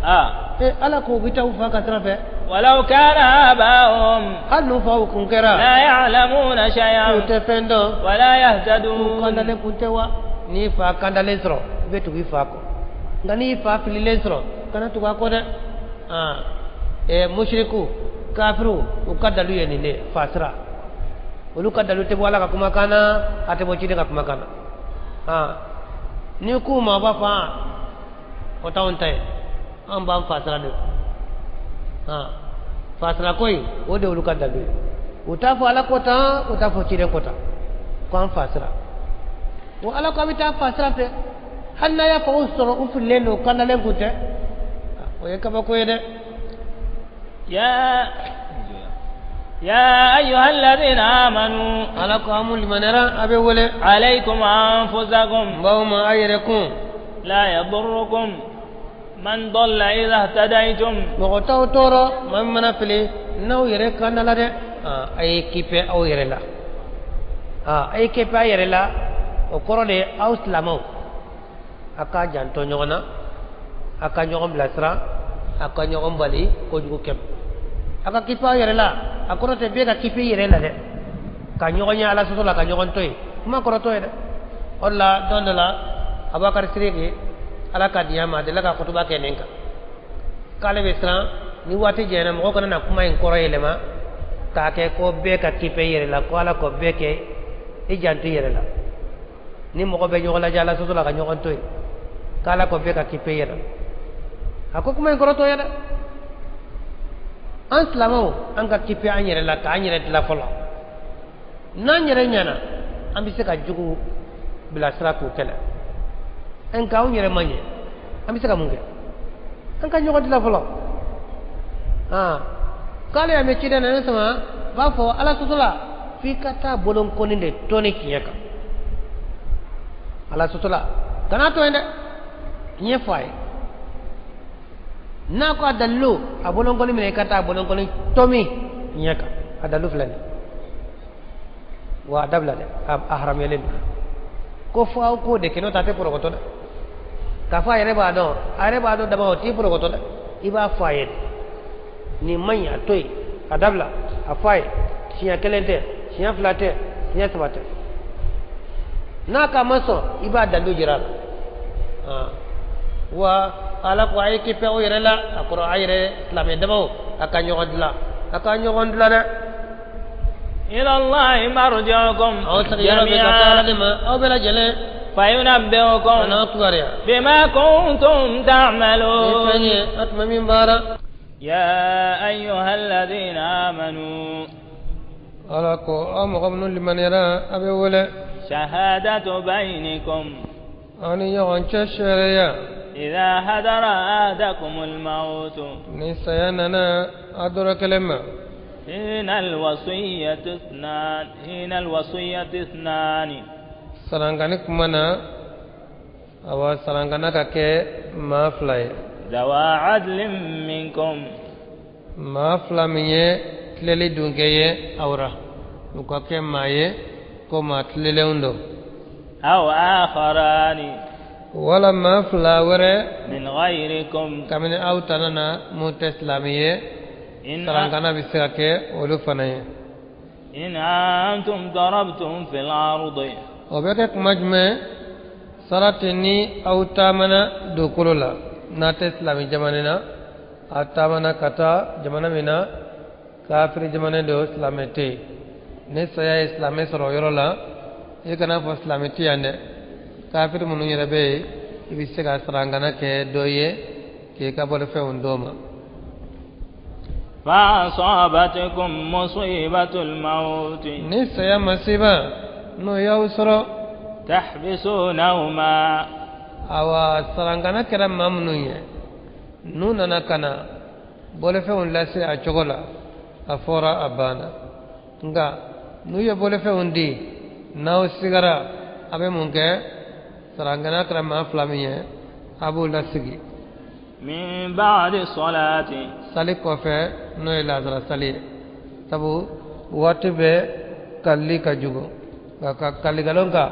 S1: آه.
S2: E Ala ko u bɛ taa u fa ka sira fɛ.
S1: ولو كان آباؤهم
S2: Hali n'u faw kun kɛra
S1: لا يعلمون
S2: k'u
S1: شيئا
S2: tɛ fɛn dɔn,
S1: ولا
S2: k'u
S1: يهتدون.
S2: kandalen kun tɛ wa. N'i fa kandalen sɔrɔ, i bɛ tugu i fa kɔ, nka n'i fa fililen sɔrɔ, kana tugu a kɔ dɛ. Aa ɛ musiriku kafiriw, u ka dalu ye nin de ye, fasira. Olu ka dalu tɛ bɔ Ala ka kumakan na, a tɛ bɔ ciden ka kumakan na. Aa n'i k'u ma, u b'a fɔ aa o t'anw ta ye, an b'an fasira de. Aa fasira ko in, o de y'olu ka dalu ye. U t'a fɔ Ala ko tan, u t'a fɔ ciden ko tan, ko an fasira. Wa Ala ko a bɛ taa fasira fɛ, hali n'a y'a fɔ u sɔrɔ u fililen don, kandalen kun tɛ. O ye kabako ye dɛ.
S1: يا يا أيها الذين آمنوا
S2: Ala ko an mun limaniyara, a bɛ wele
S1: عليكم أنفسكم
S2: n b'aw ma a yɛrɛ kun.
S1: لا يضركم من ضل إذا اهتديتم.
S2: Mɔgɔ t'aw tɔɔrɔ maa min mana fili n'aw yɛrɛ kanda la dɛ. Aa a ye kipe aw yɛrɛ la. Aa a ye kipe a yɛrɛ la, o kɔrɔ de ye aw silamɛw a k'a janto ɲɔgɔn na, a ka ɲɔgɔn bilasira, a ka ɲɔgɔn bali kojugu kɛ. A ka kipe aw yɛrɛ la, a kɔrɔ tɛ bɛɛ ka kipe i yɛrɛ la dɛ, ka ɲɔgɔn ye Ala sɔsɔ la, ka ɲɔgɔn to yen, kuma kɔrɔ t'o ye dɛ. O de la don dɔ la, Abubakar Siriki, Ala ka diɲɛ ma, a delila ka kutuba kɛ nin kan k'ale bɛ siran ni waati janyana mɔgɔ kana na kuma in kɔrɔ yɛlɛma k'a kɛ ko bɛɛ ka kipe i yɛrɛ la, ko Ala ko bɛɛ kɛ i janto i yɛrɛ la. Ni mɔgɔ bɛ ɲɔgɔn lajɛ Ala sɔsɔ la, ka ɲɔgɔn to yen, k'Ala ko bɛɛ ka kipe i yɛrɛ la, a ko kuma in kɔrɔ t'o ye dɛ. An silamɛw, an ka kipe an yɛrɛ la, k'an yɛrɛ dilan fɔlɔ. N'an yɛrɛ ɲɛna, an bɛ se ka jugu bilasira k'u kɛlɛ. Nka anw yɛrɛ ma ɲɛ, an bɛ se ka mun kɛ? An ka ɲɔgɔn dilan fɔlɔ. Aa k'ale y'a mɛn ciden na ne sama b'a fɔ Ala sɔsɔ la, f'i ka taa bolonkɔni de tɔni tiɲɛ kan. Ala sɔsɔ la, kana to yen dɛ, tiɲɛ fɔ a ye. N'a ko a dalilu, a bolonkɔni minɛ, i ka taa a bolonkɔni tɔmi tiɲɛ kan. A dalilu filɛ nin ye, wa a dabila dɛ, a haramuyalen don. Ko fo aw k'o de kɛ, n'o tɛ a tɛ porokoto dɛ. K'a fɔ a yɛrɛ b'a dɔn, a yɛrɛ b'a dɔn dama, o t'i porokoto dɛ. I b'a fɔ a ye de nin man ɲi, a to yen, a dabila. A fɔ a ye siɲɛ kelen tɛ, siɲɛ fila tɛ, siɲɛ saba tɛ. N'a ka ma sɔn, i b'a dalilu jira a la. Wa Ala ko a ye kipe aw yɛrɛ la, a kɔrɔ a yɛrɛ silamɛ damaw, a ka ɲɔgɔn dilan, a ka ɲɔgɔn dilan dɛ.
S1: إلى الله مرجعكم
S2: Aw segin yɔrɔ bɛ ka taa Ala
S1: جميعا
S2: de ma, aw bɛɛ lajɛlen,
S1: فينبئكم
S2: a n'aw kibaruya
S1: بما كنتم
S2: ni fɛn
S1: تعملون.
S2: ye a tun bɛ min baara.
S1: يا أيها الذين آمنوا
S2: Ala ko aw mɔgɔ minnu limaniyara, a bɛ wele
S1: شهادة بينكم
S2: aw ni ɲɔgɔn cɛ seereya
S1: إذا حضر أحدكم الموت
S2: ni saya nana a dɔrɔ kelen ma,
S1: حين الوصية اثنان حين الوصية اثنان
S2: Sarankani kuma na, awa sarankana ka kɛ maa fila ye,
S1: ذوا عدل منكم
S2: maa fila min ye tileli dunkɛ ye aw ra, u ka kɛ maa ye ko maa tilelenw don,
S1: أو آخران
S2: wala maa fila wɛrɛ
S1: من غيركم
S2: kabini aw tana na mun tɛ silamɛ ye,
S1: إن
S2: sarankana bɛ se ka kɛ olu fana ye.
S1: إن أنتم ضربتم في الأرض
S2: O bɛ kɛ kuma jumɛn? Sarati ni aw taamana dugukolo la, n'a tɛ silamɛ jamana na, a taamana ka taa jamana min na kafiri jamana don, silamɛ tɛ yen, ni saya ye silamɛ sɔrɔ o yɔrɔ la, i kana fɔ silamɛ tɛ yan dɛ, kafiri minnu yɛrɛ bɛ yen, i bɛ se ka sarankana kɛ dɔ ye k'i ka bolofɛnw d'o ma.
S1: فأصابتكم مصيبة الموت
S2: Ni saya masiba n'o y'aw sɔrɔ,
S1: تحبسونهما.
S2: Awa, sarankana kɛra maa minnu ye, n'u nana ka na bolofɛnw lase a cogo la, a fɔra a banna. Nka n'u ye bolofɛnw di, n'aw sigara, a bɛ mun kɛ? Sarankana kɛra maa fila min ye, a b'u lasigi.
S1: من بعد الصلاة.
S2: Sali kɔfɛ, n'o ye lazara sali ye, sabu waati bɛɛ kalili ka jugu, nka ka kali nkalon kan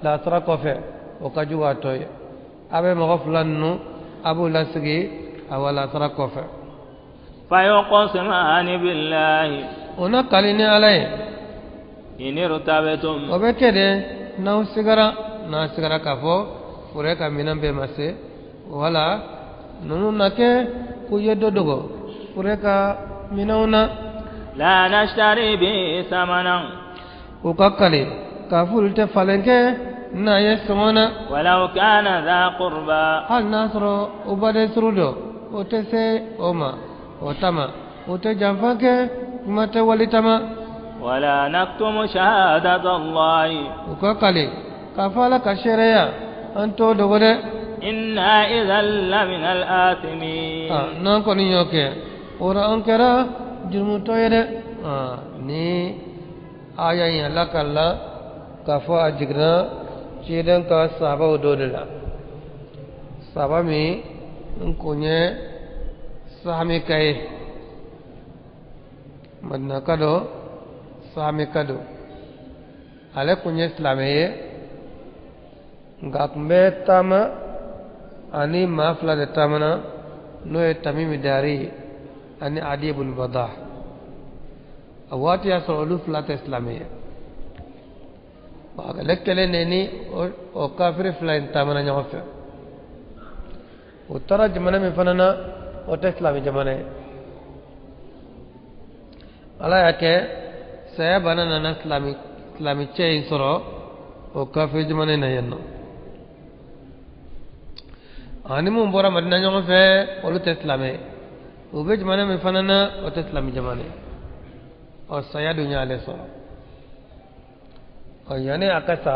S2: lasara kɔfɛ, o ka jugu a tɔ ye. A bɛ mɔgɔ fila ninnu, a b'u lasigi, awa, lasara kɔfɛ.
S1: فيقسمان بالله.
S2: O na kali ni Ala ye.
S1: إن ارتبتم.
S2: O bɛ kɛ de n'aw sigara, n'a sigara k'a fɔ fure ka minɛn bɛɛ ma se, wala ninnu na kɛ k'u ye dɔ dogo fure ka minɛnw na.
S1: لا نشتري به ثمنا.
S2: U ka kali k'a fɔ olu tɛ falen kɛ n'a ye sɔngɔ na.
S1: ولو كان ذا قربى.
S2: Hali n'a sɔrɔ o baden suru dɔ, o tɛ se o ma, o tama o tɛ janfa kɛ, kuma tɛ wali tama.
S1: ولا نكتم شهادة الله.
S2: U ka kali k'a fɔ Ala ka seereya, an t'o dogo dɛ.
S1: إنا إذا لمن الآثمين.
S2: Ah, n'an kɔni y'o kɛ, o la an kɛra jurumutɔ ye dɛ. Ah, ni aya in, Ala ka la k'a fɔ a jiginna ciden ka sahabaw dɔ de la, sahaba min n kun ye Sahamika ye, Madinaka dɔ, Sahamika don. Ale kun ye silamɛ ye, nka a tun bɛ taama ani maa fila de taamana, n'o ye Tamimi Dari ani Adi ibn Badah. A waati y'a sɔrɔ olu fila tɛ silamɛ ye. Ale kelen de ni o kafiri fila in taamana ɲɔgɔn fɛ. O taara jamana min fana na, o tɛ silamɛ jamana ye. Ala y'a kɛ saya bana nana silamɛ cɛ in sɔrɔ o kafiri jamana in na yen nɔ. Ani mun bɔra Madina ɲɔgɔn fɛ, olu tɛ silamɛ ye. U bɛ jamana min fana na, o tɛ silamɛ jamana ye. Ɔ, saya dun y'ale sɔrɔ. Ɔ, yanni a ka sa,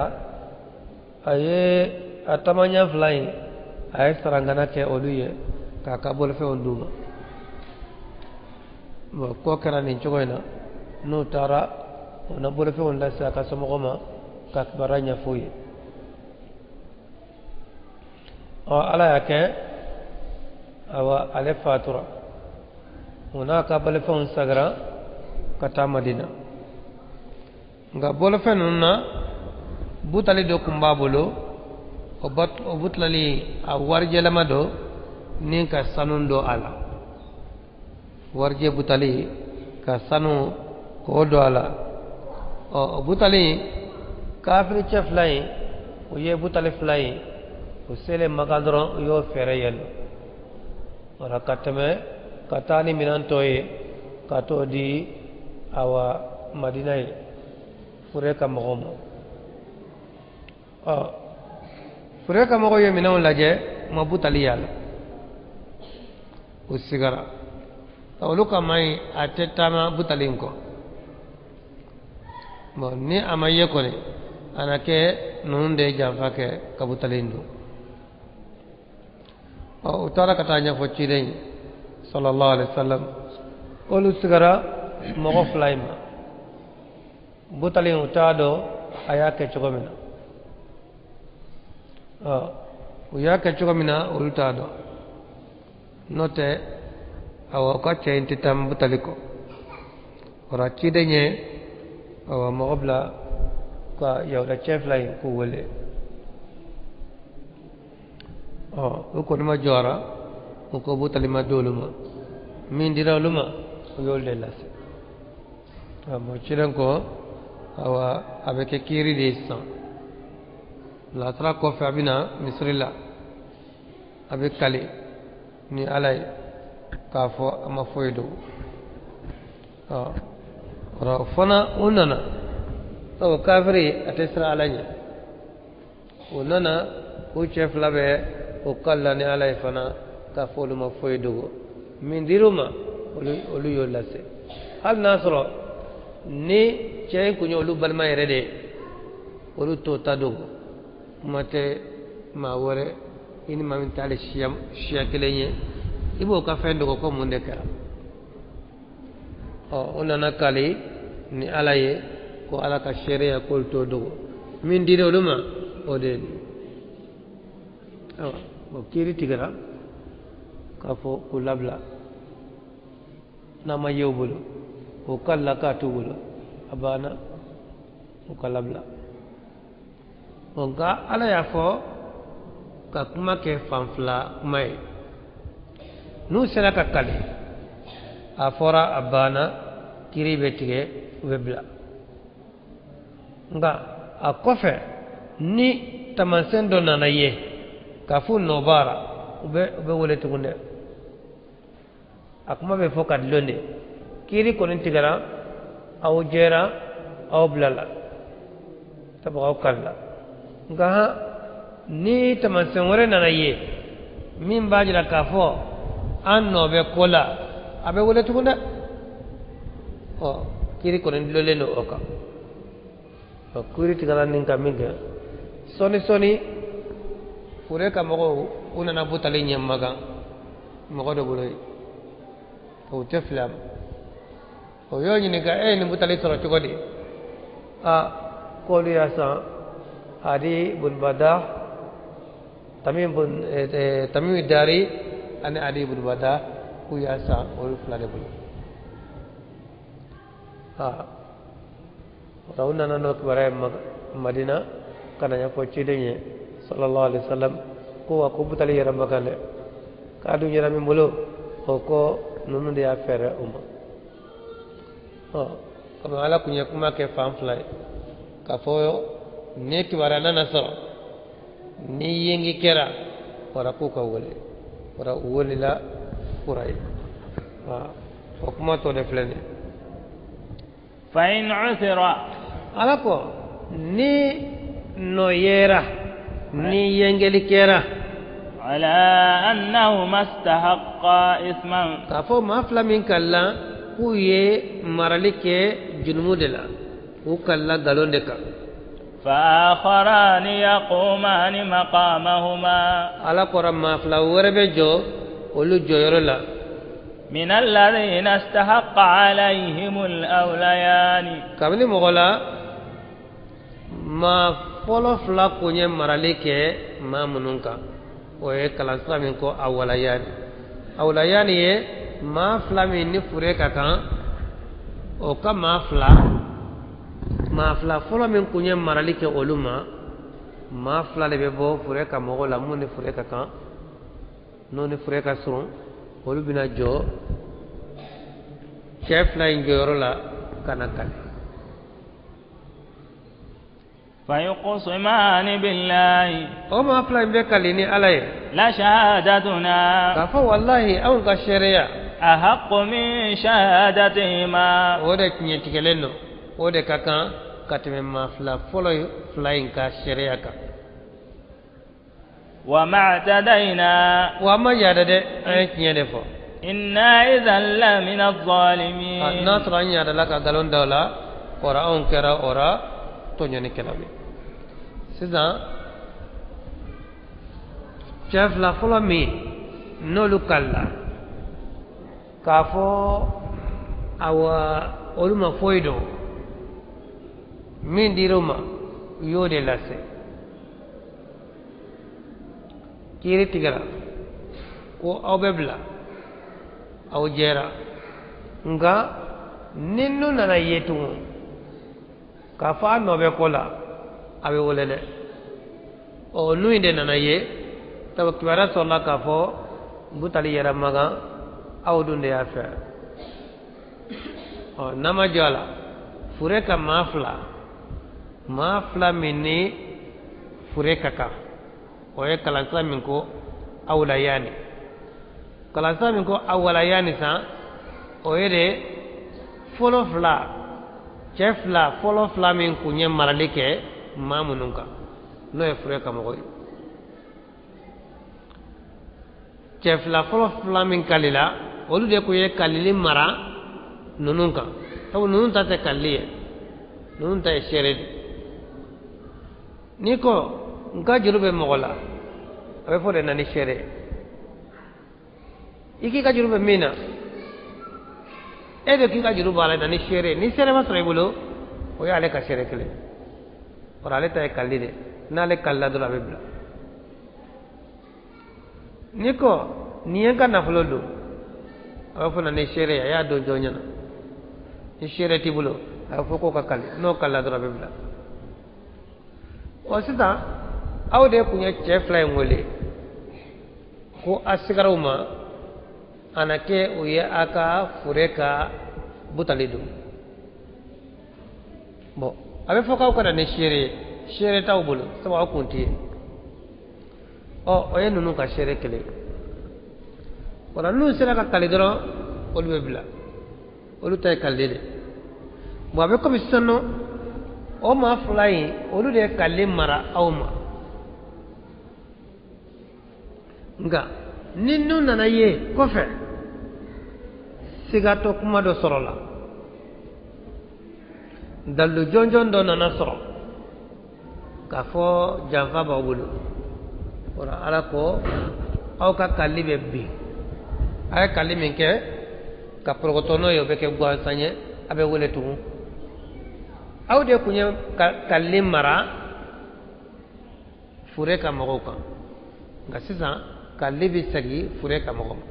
S2: a ye a taamaɲɛ fila in, a ye sarankana kɛ olu ye k'a ka bolofɛnw d'u ma. Bon, ko kɛra nin cogo in na, n'u taara, u na bolofɛnw lase a ka somɔgɔw ma ka kibaruya ɲɛf'u ye. Ɔ, Ala y'a kɛ, awa, ale fatura, u n'a ka bolofɛnw sagira ka taa Madina. Nka bolofɛn ninnu na, butali dɔ tun b'a bolo. O butali, a warijɛlama dɔ ni ka sanu dɔ a la, warijɛ butali ka sanu k'o don a la. Ɔ, o butali, kafiri cɛ fila in, u ye butali fila in, u selen Makan dɔrɔn, u y'o fɛɛrɛ yɛlɛ wala ka tɛmɛ ka taa ni minɛn tɔ ye ka t'o di, awa, Madina ye fure ka mɔgɔw ma. Ɔ, fure ka mɔgɔw ye minɛnw lajɛ, u ma butali y'a la, u sigara. Olu ka maa in, a tɛ taama butali in kɔ. Bon, ni a ma ye kɔni, a na kɛ ninnu de ye janfa kɛ ka butali in dun. Ɔ, u taara ka taa ɲɛfɔ ciden ye sallallahu alaihi wa sallam. Olu sigara mɔgɔ fila in ma. Butali in, u t'a dɔn a y'a kɛ cogo min na. Ɔ, u y'a kɛ cogo min na, olu t'a dɔn. N'o tɛ, awa, u ka cɛ in tɛ taama butali kɔ. O la ciden ye, awa, mɔgɔ bila ka yahuda cɛ fila in k'u wele. Ɔ, u kɔni ma jɔra, u ko butali ma d'olu ma, min dira olu ma, u y'olu de lase. Bon, ciden ko, awa, a bɛ kɛ kiiri de ye sisan. Lasara kɔfɛ, a bɛ na misiri la, a bɛ kali ni Ala ye k'a fɔ a ma foyi dogo. Ɔ, o fana, u nana, sabu kafiri a tɛ siran Ala ɲɛ. U nana, u cɛ fila bɛ o kalila ni Ala ye fana k'a fɔ olu ma foyi dogo, min dir'u ma, olu y'o lase. Hali n'a sɔrɔ ni cɛ in kun ye olu balima yɛrɛ de ye, olu t'o ta dogo. Kuma tɛ maa wɛrɛ i ni maa min t'ale siya kelen ye, i b'o ka fɛn dogo ko mun de kɛra? Ɔ, o nana kali ni Ala ye ko Ala ka seereya k'olu t'o dogo. Min dira olu ma, o de ye nin ye. Ayiwa, o kiiri tigɛra k'a fɔ k'u labila. N'a ma ye u bolo, o kalila k'a t'u bolo, a banna, u ka labila. Nka Ala y'a fɔ ka kuma kɛ fan fila kuma ye. N'u sera ka kali, a fɔra a banna, kiiri bɛ tigɛ, u bɛ bila. Nka a kɔfɛ, ni taamasiyɛn dɔ nana ye k'a fɔ nɔ b'a la, u bɛ wele tugun dɛ. A kuma bɛ fɔ ka dulon de. Kiiri kɔni tigɛra, aw jɛra, aw bilala, sabu aw kalila. Nka ni taamasiyɛn wɛrɛ nana ye min b'a jira k'a fɔ an nɔ bɛ ko la, a bɛ wele tugun dɛ. Ɔ, kiiri kɔni dulonlen don o kan. Ɔ, kiiri tigɛra nin ka min kɛ, sɔɔni sɔɔni fure ka mɔgɔw u nana butali ɲɛ Makan mɔgɔ dɔ bolo yen, o tɛ fili a ma. O y'o ɲininka: e ye nin butali sɔrɔ cogo di? A k'olu y'a san Adi bun Bada, Tamim bun Tamim Dari ani Adi bun Bada, k'u y'a san olu fila de bolo. Aa, o u nana n'o kibaruya ye Madina ka na ɲɛfɔ ciden ye sallallahu alaihi wasallam ko wa ko butali yɛrɛ Makan dɛ, k'a dun yɛrɛ min bolo, o ko ninnu de y'a fɛɛrɛ o ma. Ɔ, komi Ala kun ye kuma kɛ fan fila ye k'a fɔ ni kibaruya nana sɔrɔ, ni yengi kɛra wara, k'u ka wele wara, u welela kura ye. O kuma tɔ de filɛ nin ye.
S1: فإن عثر
S2: Ala ko ni nɔ yera, ni yengeli kɛra
S1: على أنهما استحقا إثما
S2: k'a fɔ maa fila min kalila k'u ye marali kɛ junumu de la, k'u kalila nkalon de kan,
S1: فآخران يقومان مقامهما
S2: Ala kɔrɔ maa fila wɛrɛ bɛ jɔ olu jɔyɔrɔ la
S1: من الذين استحق عليهم الأوليان
S2: kabini mɔgɔ la maa fɔlɔ fila kun ye marali kɛ maa minnu kan. O ye kalansira min ko awalayani. Awalayani ye maa fila min ni fure ka kan, o ka maa fila fɔlɔ min kun ye marali kɛ olu ma, maa fila de bɛ bɔ fure ka mɔgɔw la mun ni fure ka kan, n'o ni fure ka surun, olu bɛna jɔ cɛ fila in jɔyɔrɔ la ka na kali.
S1: فيقسمان بالله
S2: O maa fila in bɛ kali ni Ala ye
S1: لشهادتنا
S2: k'a fɔ walahi, anw ka seereya
S1: أحق من شهادتهما
S2: o de tiɲɛtigɛlen don, o de ka kan ka tɛmɛ maa fila fɔlɔ fila in ka seereya kan.
S1: وما اعتدينا
S2: Wa an ma yaada dɛ, an ye tiɲɛ de fɔ.
S1: إنا إذا لمن الظالمين
S2: N'a sɔrɔ an yaadala ka nkalon da o la, kɔrɔ anw kɛra o la tɔɲɔnikɛlaw ye. Sisan cɛ fila fɔlɔ min n'olu kalila k'a fɔ awa olu ma foyi dɔn, min dir'u ma, u y'o de lase. Kiiri tigɛra ko aw bɛ bila, aw jɛra. Nka ni nu nana ye tugun k'a fɔ a nɔ bɛ ko la, a bɛ wele dɛ. Ɔ, nu in de nana ye sabu kibaruya sɔrɔla k'a fɔ butali yɛrɛ Makan, aw dun de y'a fɛ. Ɔ, n'a ma jɔ a la, fure ka maa fila min ni fure ka kan, o ye kalansira min ko awlayani. Kalansira min ko awalayani san, o ye de fɔlɔ fila, cɛ fila fɔlɔ fila min kun ye marali kɛ maa minnu kan, n'o ye fure ka mɔgɔ ye. Cɛ fila fɔlɔ fila min kalila, olu de kun ye kalili mara ninnu kan, sabu ninnu ta tɛ kalili ye, ninnu ta ye seere de. N'i ko n ka juru bɛ mɔgɔ la, a bɛ fɔ de na ni seere ye. I k'i ka juru bɛ min na, e de k'i ka juru b'a la, na ni seere ye. Ni seere ma sɔrɔ i bolo, o y'ale ka seere kelen. O ale ta ye kalili de, n'ale kalila dɔrɔn a bɛ bila. N'i ko nin ye n ka nafolo don, a b'a fɔ na ni seere ye, a y'a don jɔn ɲɛna. Ni seere t'i bolo, a bɛ fɔ k'o ka kali, n'o kalila dɔrɔn a bɛ bila. Ɔ sisan aw de tun ye cɛ fila in wele ko a sigara u ma, a na kɛ u ye a ka fure ka butali don. Bɔn a bɛ fɔ k'aw ka na ni seere ye, seere t'aw bolo sabu aw kun tɛ yen. Ɔ o ye ninnu ka seere kelen ye. O la n'u sera ka kali dɔrɔn, olu bɛ bila, olu ta ye kalili de. Bɔn a bɛ komi sisan nɔ, o maa fila in olu de ye kalili mara aw ma. Nka ni n'u nana ye kɔfɛ sigatɔ kuma dɔ sɔrɔla, dalilu jɔnjɔn dɔ nana sɔrɔ k'a fɔ janfa b'aw bolo, o la Ala ko aw ka kalili bɛ bin. A ye kalili min kɛ ka pɔrɔkɔtɔ n'o ye, o bɛ kɛ gansan ye, a bɛ wele tugun. Aw de tun ye kalili mara fure ka mɔgɔw kan, nka sisan kalili bɛ segin fure ka mɔgɔ ma.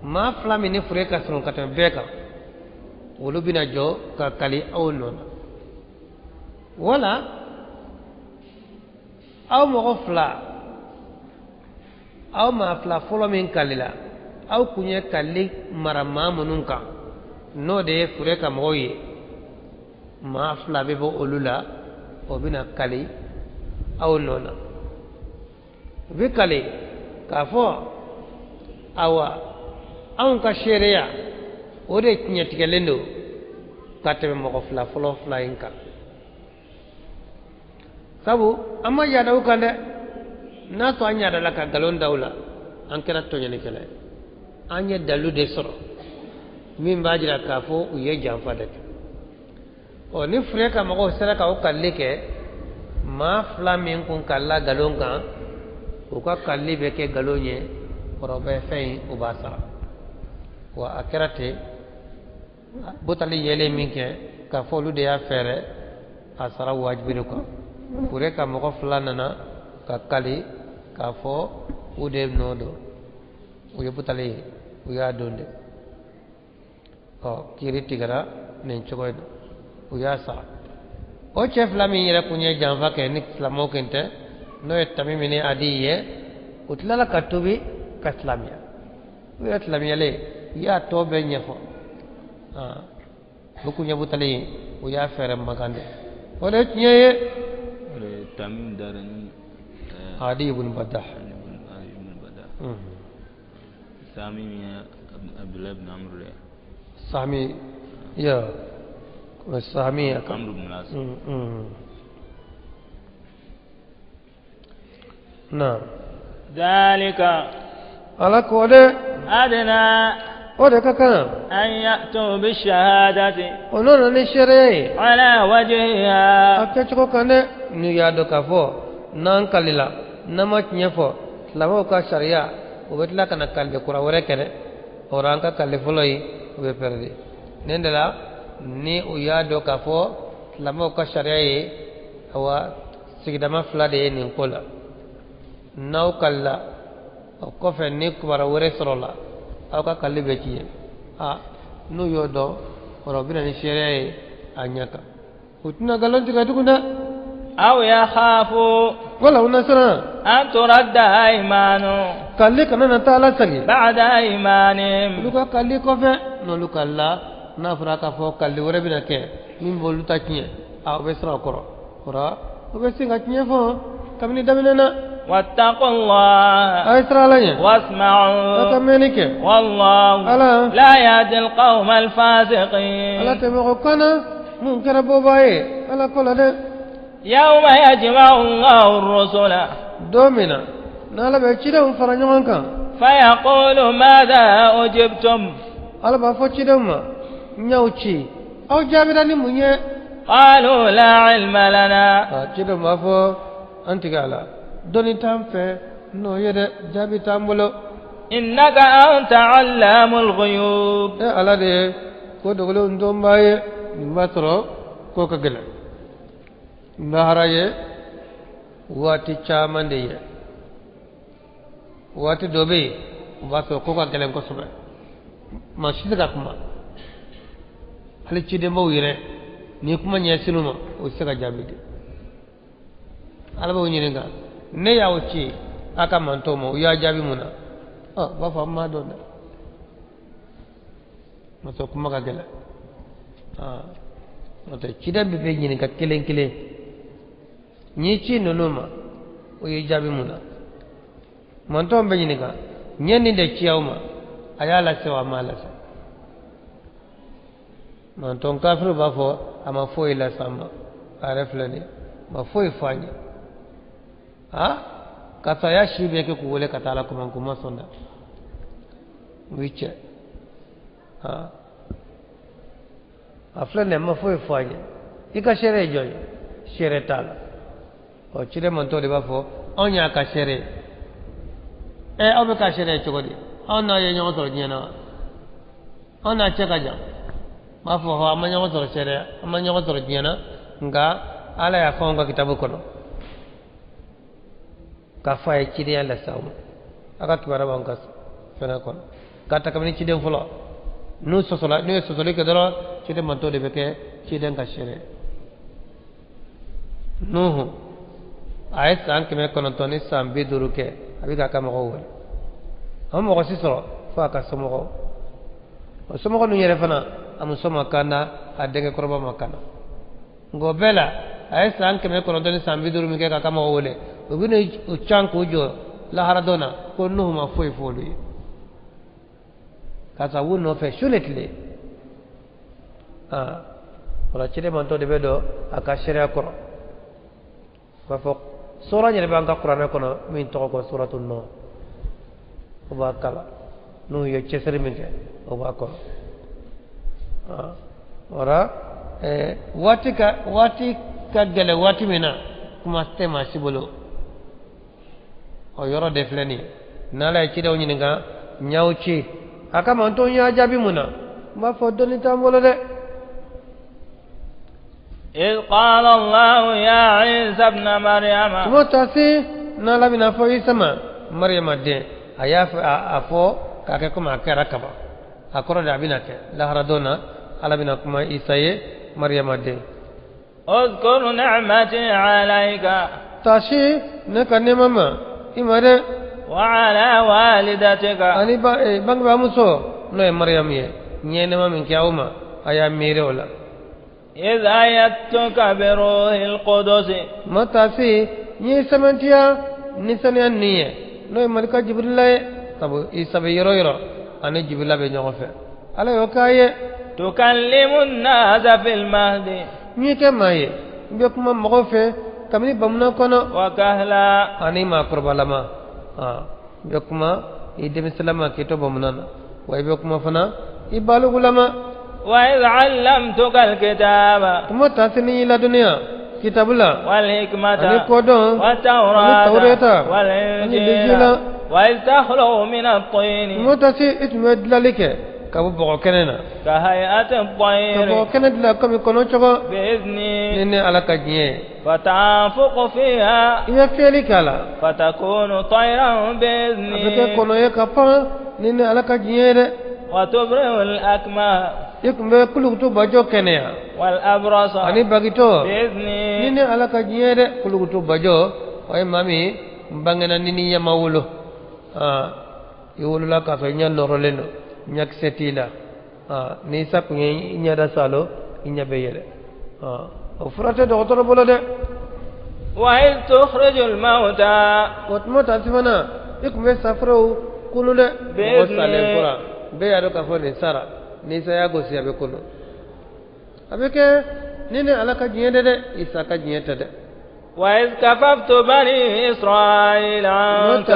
S2: Maa fila min ni fure ka surun ka tɛmɛ bɛɛ kan, olu bɛna jɔ ka kali aw nɔ na. Wala aw mɔgɔ fila, aw maa fila fɔlɔ min kalila, aw kun ye kalili mara maa minnu kan, n'o de ye fure ka mɔgɔw ye, maa fila bɛ bɔ olu la, o bɛna kali aw nɔ na. U bɛ kali k'a fɔ awa anw ka seereya o de tiɲɛtigɛlen don ka tɛmɛ mɔgɔ fila fɔlɔ fila in kan, sabu an ma yaada u kan dɛ. N'a sɔrɔ an yaadala ka nkalon da u la, an kɛra tɔɲɔnikɛla ye. An ye dalilu de sɔrɔ min b'a jira k'a fɔ u ye janfa de kɛ. Ɔ ni fure ka mɔgɔw sera ka o kalili kɛ, maa fila min kun kalila nkalon kan, u ka kalili bɛ kɛ nkalon ye, kɔrɔ bɛ fɛn in u b'a sara. Wa a kɛra ten, butali yelen min kɛ k'a fɔ olu de y'a fɛɛrɛ, a sara wajibi de kan. Fure ka mɔgɔ fila nana ka kali k'a fɔ u de nɔ don, u ye butali ye, u y'a don de. Ɔ kiiri tigɛra nin cogo in na, u y'a sara. O cɛ fila min yɛrɛ kun ye janfa kɛ ni silamɛw kun tɛ, n'o ye Tamimi ni Adi ye, u tilala ka tubi ka silamɛya. U yɛrɛ silamɛyalen, u y'a tɔ bɛɛ ɲɛfɔ. U kun ye butali ye, u y'a fɛɛrɛ makan de. O de ye tiɲɛ ye.
S1: Tamim Darani.
S2: Adi ibn Badah.
S1: Adi ibn Badah. Sami min Abdullah ibn Amr.
S2: Sami ya Sami
S1: Amr ibn As.
S2: Naam.
S1: Dhalika
S2: Ala ko de
S1: adna
S2: o de ka kan
S1: an ya'tu bishahadati
S2: o nana ni seereya ye
S1: ala wajhiha
S2: a kɛcogo kan dɛ. N'u y'a dɔn k'a fɔ n'an kalila, n'an ma tiɲɛ fɔ, silamɛw ka sariya u bɛ tila ka na kalili kura wɛrɛ kɛ dɛ. O la an ka kalili fɔlɔ ye u bɛ pɛrɛdi. Nin de la ni u y'a dɔn k'a fɔ silamɛw ka sariya ye, awa sigidama fila de ye nin ko la. N'aw kalila o kɔfɛ ni kibaruya wɛrɛ sɔrɔla, aw ka kalili bɛ tiɲɛ. A n'u y'o dɔn, o la u bɛ na ni seereya ye a ɲɛ kan. U tɛna nkalon tigɛ tugun dɛ.
S1: Aw yakhafu
S2: wala u na siran
S1: an turadda aymanu
S2: kalili kana na taa lasegin
S1: ba'da aymanihim
S2: olu ka kalili kɔfɛ. N'olu kalila, n'a fɔra k'a fɔ kalili wɛrɛ bɛna kɛ min b'olu ta tiɲɛ, a u bɛ siran o kɔrɔ. O la u bɛ sin ka tiɲɛ fɔ kabini daminɛ na.
S1: Wattaqullah
S2: A ye siran Ala ɲɛ.
S1: Wasma'u
S2: Aw ka mɛnni kɛ.
S1: Wallahu
S2: Ala
S1: la yahdi alqawma alfasiqin.
S2: Ala tɛ mɔgɔ kana mun kɛra bɔbaa ye Ala ko la dɛ.
S1: Yawma yajma'u Allahu ar-rusula
S2: Don min na n'Ala bɛ cidenw fara ɲɔgɔn kan,
S1: fayaqulu madha ujibtum
S2: Ala b'a fɔ cidenw ma: n y'aw ci, aw jaabira ni mun ye?
S1: Qalu la ilma lana
S2: A cidenw b'a fɔ: An tigi ala dɔnni t'an fɛ n'o ye dɛ, jaabi t'an bolo.
S1: إنك أنت علام الغيوب.
S2: E ala de ye ko dogolenw dɔnbaa ye. Nin b'a sɔrɔ ko ka gɛlɛn lahara ye waati caman de ye, waati dɔ bɛ yen o b'a sɔrɔ ko ka gɛlɛn kosɛbɛ, maa si tɛ ka kuma, hali cidenbaw yɛrɛ n'i kuma ɲɛsin u ma, o tɛ se ka jaabi di. Ala b'o ɲininka, ne y'aw ci a ka mantɔw ma, u y'a jaabi mun na? Ɔ u b'a fɔ an m'a dɔn dɛ. N'o tɛ kuma ka gɛlɛn, n'o tɛ ciden bɛ ɲininka kelen kelen, n y'i ci ninnu ma, o y'i jaabi mun na? Mantɔw bɛ ɲininka, n ye nin de ci aw ma, a y'a lase wa a m'a lase? Mantɔn kafiriw b'a fɔ a ma foyi lase an ma, a yɛrɛ filɛ nin ye, a ma foyi fɔ an ye. Karisa y'a si bɛɛ kɛ k'u wele ka taa ala kuma, k'u ma sɔn dɛ, u y'i cɛ. A filɛ nin ye, a ma foyi fɔ an ye, i ka seere ye jɔn ye? Seere t'a la. Ɔ ciden mantɔw de b'a fɔ anw y'a ka seere ye. Ɛ aw bɛ ka seere ye cogo di? Anw n'a ye ɲɔgɔn sɔrɔ diɲɛ na wa? Anw n'a cɛ ka jan. N b'a fɔ hɔ, an ma ɲɔgɔn sɔrɔ seere, an ma ɲɔgɔn sɔrɔ diɲɛ na, nka ala y'a fɔ anw ka kitabu kɔnɔ k'a fɔ a ye cidenya lase aw ma, a ka kibaruya b'anw ka fɛngɛ kɔnɔ k'a ta kabini ciden fɔlɔ. N'u sɔsɔla, n'u ye sɔsɔli kɛ dɔrɔn, ciden mantɔw de bɛ kɛ ciden ka seere. Nuhu a ye san 950 kɛ a bɛ k'a ka mɔgɔw wele, a ma mɔgɔ si sɔrɔ fo a ka somɔgɔw. O somɔgɔ ninnu yɛrɛ fana, a muso ma kanda, a denkɛ kɔrɔba ma kanda, nka o bɛɛ la a ye san 950 min kɛ k'a ka mɔgɔw wele, u bɛ n'u can k'u jɔ lahara dɔn na ko Nuhu ma foyi fɔ olu ye, karisa b'u nɔfɛ su ni tile. O la ciden mantɔ de bɛ don a ka seereya kɔrɔ. U b'a fɔ sura yɛrɛ b'an ka kuranɛ kɔnɔ min tɔgɔ ko suratu Nuh, o b'a kalan, n'u ye cɛsiri min kɛ o b'a kɔnɔ. O la waati ka gɛlɛn waati min na, kuma tɛ maa si bolo, o yɔrɔ de filɛ nin ye. N'ala ye cidenw ɲininka, n y'aw ci a ka mantɔw y'a jaabi mun na? N b'a fɔ dɔnni t'an bolo dɛ.
S1: إذ قال الله يا عيسى ابن مريم.
S2: Tuma taasi n'ala bɛna fɔ Isa ma, Mariyama den, a y'a a fɔ k'a kɛ komi a kɛra kaban, a kɔrɔ de a bɛna kɛ lahara don na, ala bɛna kuma Isa ye, Mariyama den.
S1: اذكر نعمتي عليك.
S2: Taasi ne ka nɛɛma ma i ma dɛ.
S1: وعلى والدتك.
S2: Ani bangebaamuso n'o ye Mariyamu ye, n ye nɛɛma min kɛ aw ma, a y'a miiri o la.
S1: إذ أيدتك بروح القدس.
S2: Ma taasi n ye sɛmɛntiya ni saniya nin ye, n'o ye malika Jibirila ye, sabu Isa bɛ yɔrɔ yɔrɔ ani Jibirila bɛ ɲɔgɔn fɛ, ala y'o k'a ye.
S1: تكلم الناس في المهد.
S2: N y'i kɛ maa ye, n bɛ kuma mɔgɔw fɛ kabini bamuna kɔnɔ.
S1: وكهلا.
S2: Ani maakɔrɔbalama, n bɛ kuma i denmisɛnlama k'i to bamuna na, wa i bɛ kuma fana i balugulama.
S1: وإذ علمتك الكتاب.
S2: Kuma taasi ni y'i ladɔnniya kitabu la.
S1: والحكمة.
S2: Ani kodɔn.
S1: والتوراة.
S2: Ani Tawureta.
S1: والإنجيل. وإذ تخلق من الطين.
S2: Kuma taasi i tun bɛ dilanli kɛ ka bɔ bɔgɔ kɛnɛ na.
S1: كهيئة الطير.
S2: Ka bɔgɔ kɛnɛ dilan komi kɔnɔ cogo.
S1: بإذني.
S2: Ni ne ala ka diɲɛ ye.
S1: فتنفخ فيها.
S2: I bɛ fiyɛli k'a la.
S1: فتكون طيرا بإذني.
S2: A bɛ kɛ kɔnɔ ye ka pan ni ne ala ka diɲɛ ye dɛ.
S1: وتبرئ الأكمه.
S2: I tun bɛ kulukutu bajɔ kɛnɛya.
S1: والأبرص.
S2: Ani bagitɔ.
S1: بإذني.
S2: Ni ne ala ka diɲɛ ye dɛ. Kulukutu bajɔ o ye maa min bangena ni ni ɲɛ ma wolo. I wolola k'a sɔrɔ i ɲɛ nɔrɔlen don, ɲakisɛ t'i la. N'i sa kun ye i ɲɛda salo, i ɲɛ bɛ yɛlɛ. O fura tɛ dɔgɔtɔrɔ bolo dɛ.
S1: وإذ تخرج الموتى.
S2: O tuma taasi fana i tun bɛ safurew kunu dɛ. Mɔgɔ salen kura bɛɛ y'a dɔn k'a fɔ nin sara, ni Isa y'a gosi a bɛ kunu. A bɛ kɛ ni ne ala ka diɲɛ dɛ, Isa ka diɲɛ tɛ dɛ.
S1: وإذ كففت بني إسرائيل عنك.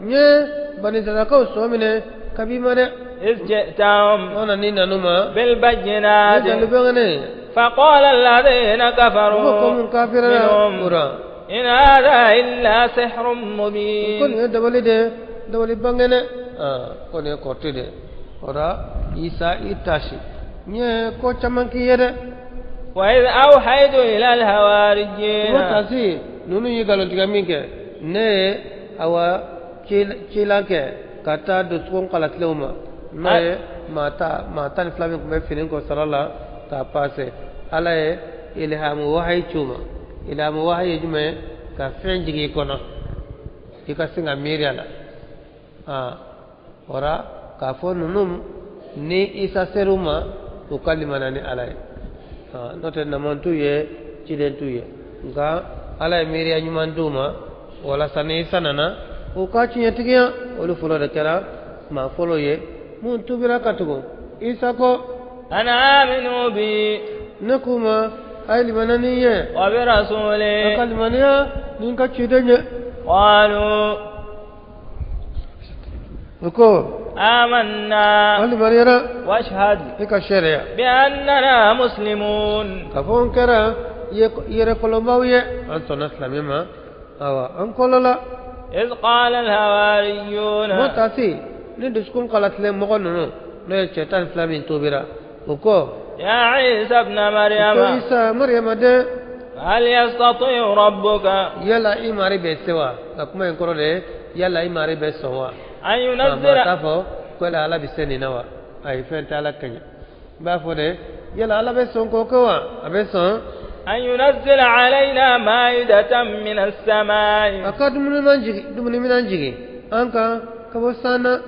S2: N ye bani Israɛlakaw sɔ minɛ kabi ma dɛ.
S1: إذ جئتهم.
S2: O na ni nanu ma.
S1: بالبينات.
S2: Ni dalu bɛngɛnɛ.
S1: فقال الذين كفروا.
S2: منهم.
S1: إن هذا إلا سحر مبين.
S2: Ko nin ye dabali de, dabali bangene, ko nin ye kɔrɔti de. O la Isa i tasi n ye ko caman k'i ye dɛ.
S1: وإذ أوحيت إلى الحواريين.
S2: Ko tasi ninnu ye nkalontigɛ min kɛ, ne ye awa cilan kɛ ka taa dusukun kalatilenw ma, n'o ye maa 12 min tun bɛ fini ko sara la k'a pase. Ala ye ilhamu wahayi ci u ma. Ilhamu wahayi ye jumɛn ye? Ka fɛn jigin i kɔnɔ i ka sin ka miiri a la. O la k'a fɔ ninnu ni Isa ser'u ma, u ka limaniya ni Ala ye. N'o tɛ naman t'u ye, ciden t'u ye, nka Ala ye miiriya ɲuman d'u ma walasa ni Isa nana u ka tiɲɛtigiya. Olu fɔlɔ de kɛra maa fɔlɔ ye mun tubira ka tugu Isa kɔ.
S1: أن آمنوا بي.
S2: Ne k'u ma a ye limaniya ni ye.
S1: وبرسولي.
S2: A ka limaniya ni n ka ciden ye.
S1: قالوا.
S2: U ko
S1: آمنا.
S2: An limaniyara.
S1: واشهد
S2: I ka seereya
S1: بأننا مسلمون.
S2: K'a fɔ n kɛra yɛrɛkɔlɔbaw ye, an sɔnna silamɛ ma, awa an kɔlɔla.
S1: إذ قال الحواريون.
S2: Mo tasi ni dusukun kalatilen mɔgɔ ninnu, n'o ye cɛ 12 min tobira, u ko
S1: يا عيسى ابن
S2: ko
S1: مريم
S2: Isa Mariyama den,
S1: هل يستطيع ربك
S2: yala i mari bɛ se wa? Ka kuma in kɔrɔ de ye yala i mari bɛ sɔn wa?
S1: أن
S2: Nka maa
S1: ينزل
S2: t'a fɔ ko yala Ala bɛ se nin na wa? Ayi, fɛn tɛ Ala kɛɲɛ. N b'a fɔ de yala Ala bɛ sɔn k'o kɛ wa? A bɛ sɔn.
S1: أن ينزل علينا مائدة من السماء.
S2: A ka dumuni minan jigin an kan ka bɔ san na.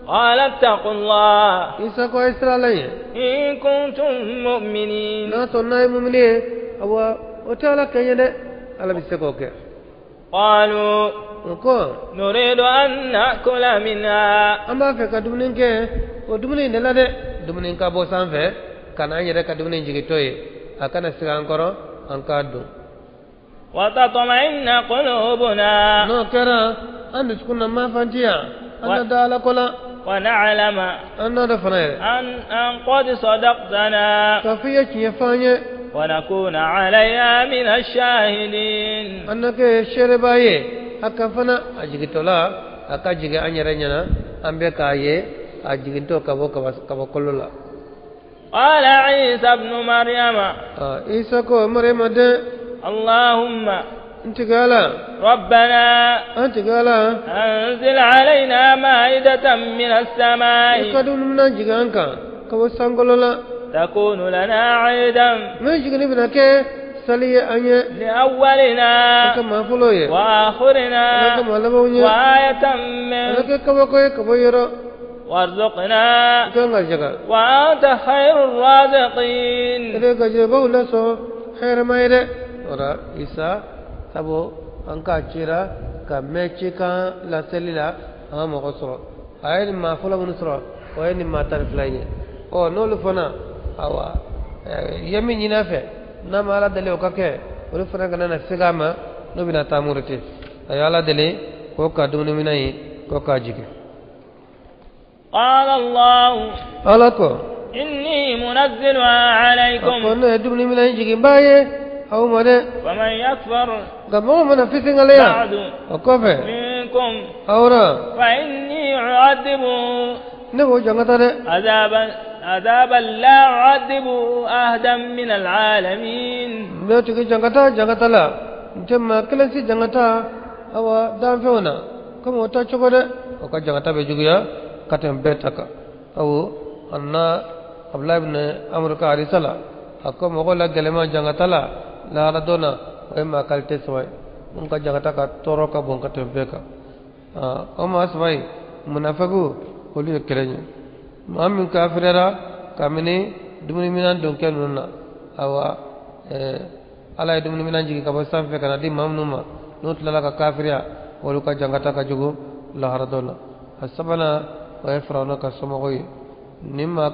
S1: قال اتقوا الله
S2: Isa ko a ye siran Ala ɲɛ
S1: إن كنتم مؤمنين.
S2: n'a sɔn n'a ye mumini ye, awa o tɛ Ala kɛɲɛ dɛ, Ala bɛ se k'o kɛ.
S1: قالوا
S2: O ko
S1: نريد أن نأكل منها.
S2: An b'a fɛ ka dumuni kɛ o dumuni in de la dɛ, dumuni ka bɔ sanfɛ ka na an yɛrɛ ka dumuni jigintɔ ye, a kana sigi an kɔrɔ, an k'a dun.
S1: وتطمئن قلوبنا.
S2: N'o kɛra an dusukun na mafantiya, an na da Ala ko la.
S1: ونعلم
S2: An n'a dɔ fana yɛrɛ
S1: أن قد صدقتنا
S2: k'a fɔ i ye tiɲɛ fɔ an ye.
S1: ونكون عليها من الشاهدين.
S2: An na kɛ seereba ye a kan fana. A jigintɔla a ka jigin an yɛrɛ ɲɛna, an bɛ k'a ye a jigintɔ ka bɔ kolo la.
S1: قال عيسى ابن مريم
S2: Isa ko Mariyama den,
S1: اللهم
S2: n tigi Ala,
S1: ربنا
S2: an tigi Ala,
S1: أنزل علينا مائدة من
S2: i
S1: السماء
S2: ka dumuni minan jigin an kan ka bɔ sankolo la,
S1: تكون لنا عيدا
S2: min jiginni bɛna kɛ sali ye an ye,
S1: لأولنا
S2: an ka maa fɔlɔ ye, an
S1: وآخرنا
S2: ka maa labanw ye,
S1: وآية
S2: an
S1: منك
S2: ka kɛ kabako ye ka bɔ yɔrɔ.
S1: وارزقنا
S2: I kan ka jaga
S1: وأنت خير الرازقين.
S2: I bɛ gajɛbaw lasɔn hɛrɛma ye dɛ. O la Isa sabu an k'a cira ka mɛn cikan laseli la, an ka mɔgɔ sɔrɔ a ye nin maa fɔlɔ minnu sɔrɔ, o ye nin maa 12 in ye. Ɔ n'olu fana awa i ye min ɲini a fɛ, n'a ma Ala deli o ka kɛ, olu fana kana na segin a ma n'o bɛna taa muruti. A ye Ala deli k'o ka dumuni minɛn ye k'o k'a jigin.
S1: قال الله
S2: Ala ko
S1: إني منزلها
S2: a ko
S1: عليكم
S2: ne ye dumuni minɛn jigin baa ye aw ma dɛ.
S1: فمن يكفر
S2: Nka mɔgɔ mana fisiŋaleya
S1: بعد
S2: o kɔfɛ
S1: منكم
S2: aw ra,
S1: فإني أعذبه
S2: ne b'o jangata dɛ
S1: عذابا لا أعذبه أحدا من العالمين.
S2: N bɛ tigi jangata jangata la n tɛ maa kelen si jangata awa danfɛnw na komi o ta cogo dɛ, o ka jangata bɛ juguya ka tɛmɛ bɛɛ ta kan. Awo a na Abulayi ibn Amuru ka hadisa la, a ko mɔgɔw la gɛlɛman jangata la lahara don na, o ye maa kalite saba ye mun ka jangata ka tɔɔrɔ ka bon ka tɛmɛ bɛɛ kan. O maa saba ye, munafigiw olu ye kelen ye, maa min kafiriyara kabini dumuni minɛn donkɛ ninnu na, awa Ala ye dumuni minɛn jigin ka bɔ sanfɛ ka na di maa minnu ma, n'u tilala ka kafiriya, olu ka jangata ka jugu lahara don na. A sabanan o ye Firawuna ka somɔgɔw ye. Nin maa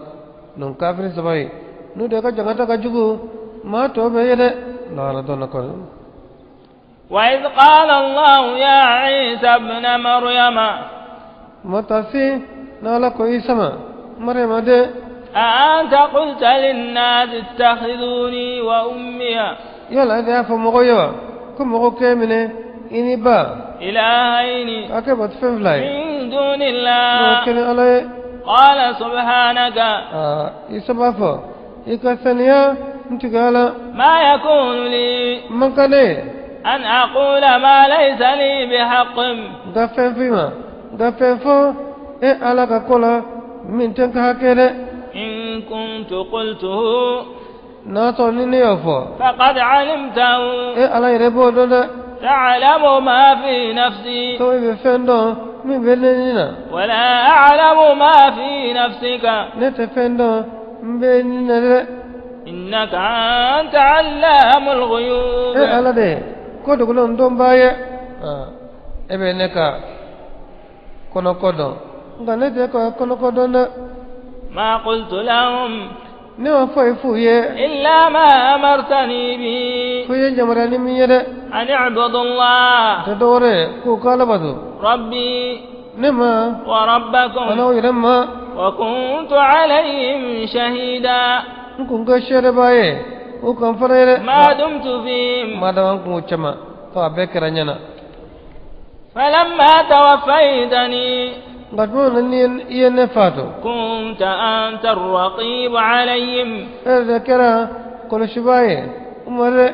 S2: ninnu kafiri saba ye, n'u de ka jangata ka jugu maa tɔ bɛɛ ye dɛ lahara don na kɔni.
S1: وإذ قال الله يا عيسى ابن مريم
S2: Matasi n'Ala ko Isa ma Mariyama den,
S1: أأنت قلت للناس اتخذوني وأمي
S2: yala e de y'a fɔ mɔgɔw ye wa Ko mɔgɔ k'e minɛ i ni ba
S1: إلهين
S2: k'a kɛ batofɛn fila ye
S1: من دون
S2: n'o
S1: الله
S2: kelen ala ye.
S1: قال سبحانك
S2: Aa Isa b'a fɔ i ka saniya n tigi ala.
S1: ما يكون لي
S2: Man ka ne ye
S1: أن أقول ما ليس لي بحق
S2: n ka fɛn f'i ma, n ka fɛn fɔ e ala ka ko la min tɛ n ka hakɛ dɛ.
S1: إن كنت قلته
S2: N'a sɔrɔ ni ne y'o fɔ,
S1: فقد علمته
S2: e ala yɛrɛ b'o dɔn dɛ.
S1: تعلم ما في نفسي
S2: Ko i bɛ fɛn dɔn min bɛ ne ni na.
S1: ولا أعلم ما في نفسك
S2: Ne tɛ fɛn dɔn n bɛ ni na dɛ.
S1: إنك أنت علام الغيوب
S2: E ala de ko dogolenw dɔnbaa ye. E bɛ ne ka kɔnɔko dɔn, nka ne tɛ ka kɔnɔko dɔn dɛ.
S1: ما قلت لهم
S2: Ne ma foyi f'u ye
S1: إلا ما أمرتني به
S2: f'u ye yamaruya ni min ye dɛ.
S1: أن اعبدوا الله
S2: Tɛ dɔwɛrɛ ye k'u ka ala bato
S1: ربي
S2: ne ma
S1: وربكم
S2: an'aw yɛrɛ ma.
S1: وكنت عليهم شهيدا
S2: N kun kɛ seerebaa ye o kan fana ye dɛ.
S1: ما دمت فيهم
S2: Ma dama n kun cɛma fo a bɛɛ kɛra ɲɛna.
S1: فلما توفيتني
S2: Nka tuma min na ni i ye ne faatu,
S1: كنت أنت الرقيب عليهم
S2: e de kɛra kɔlɔsibaa ye u ma dɛ.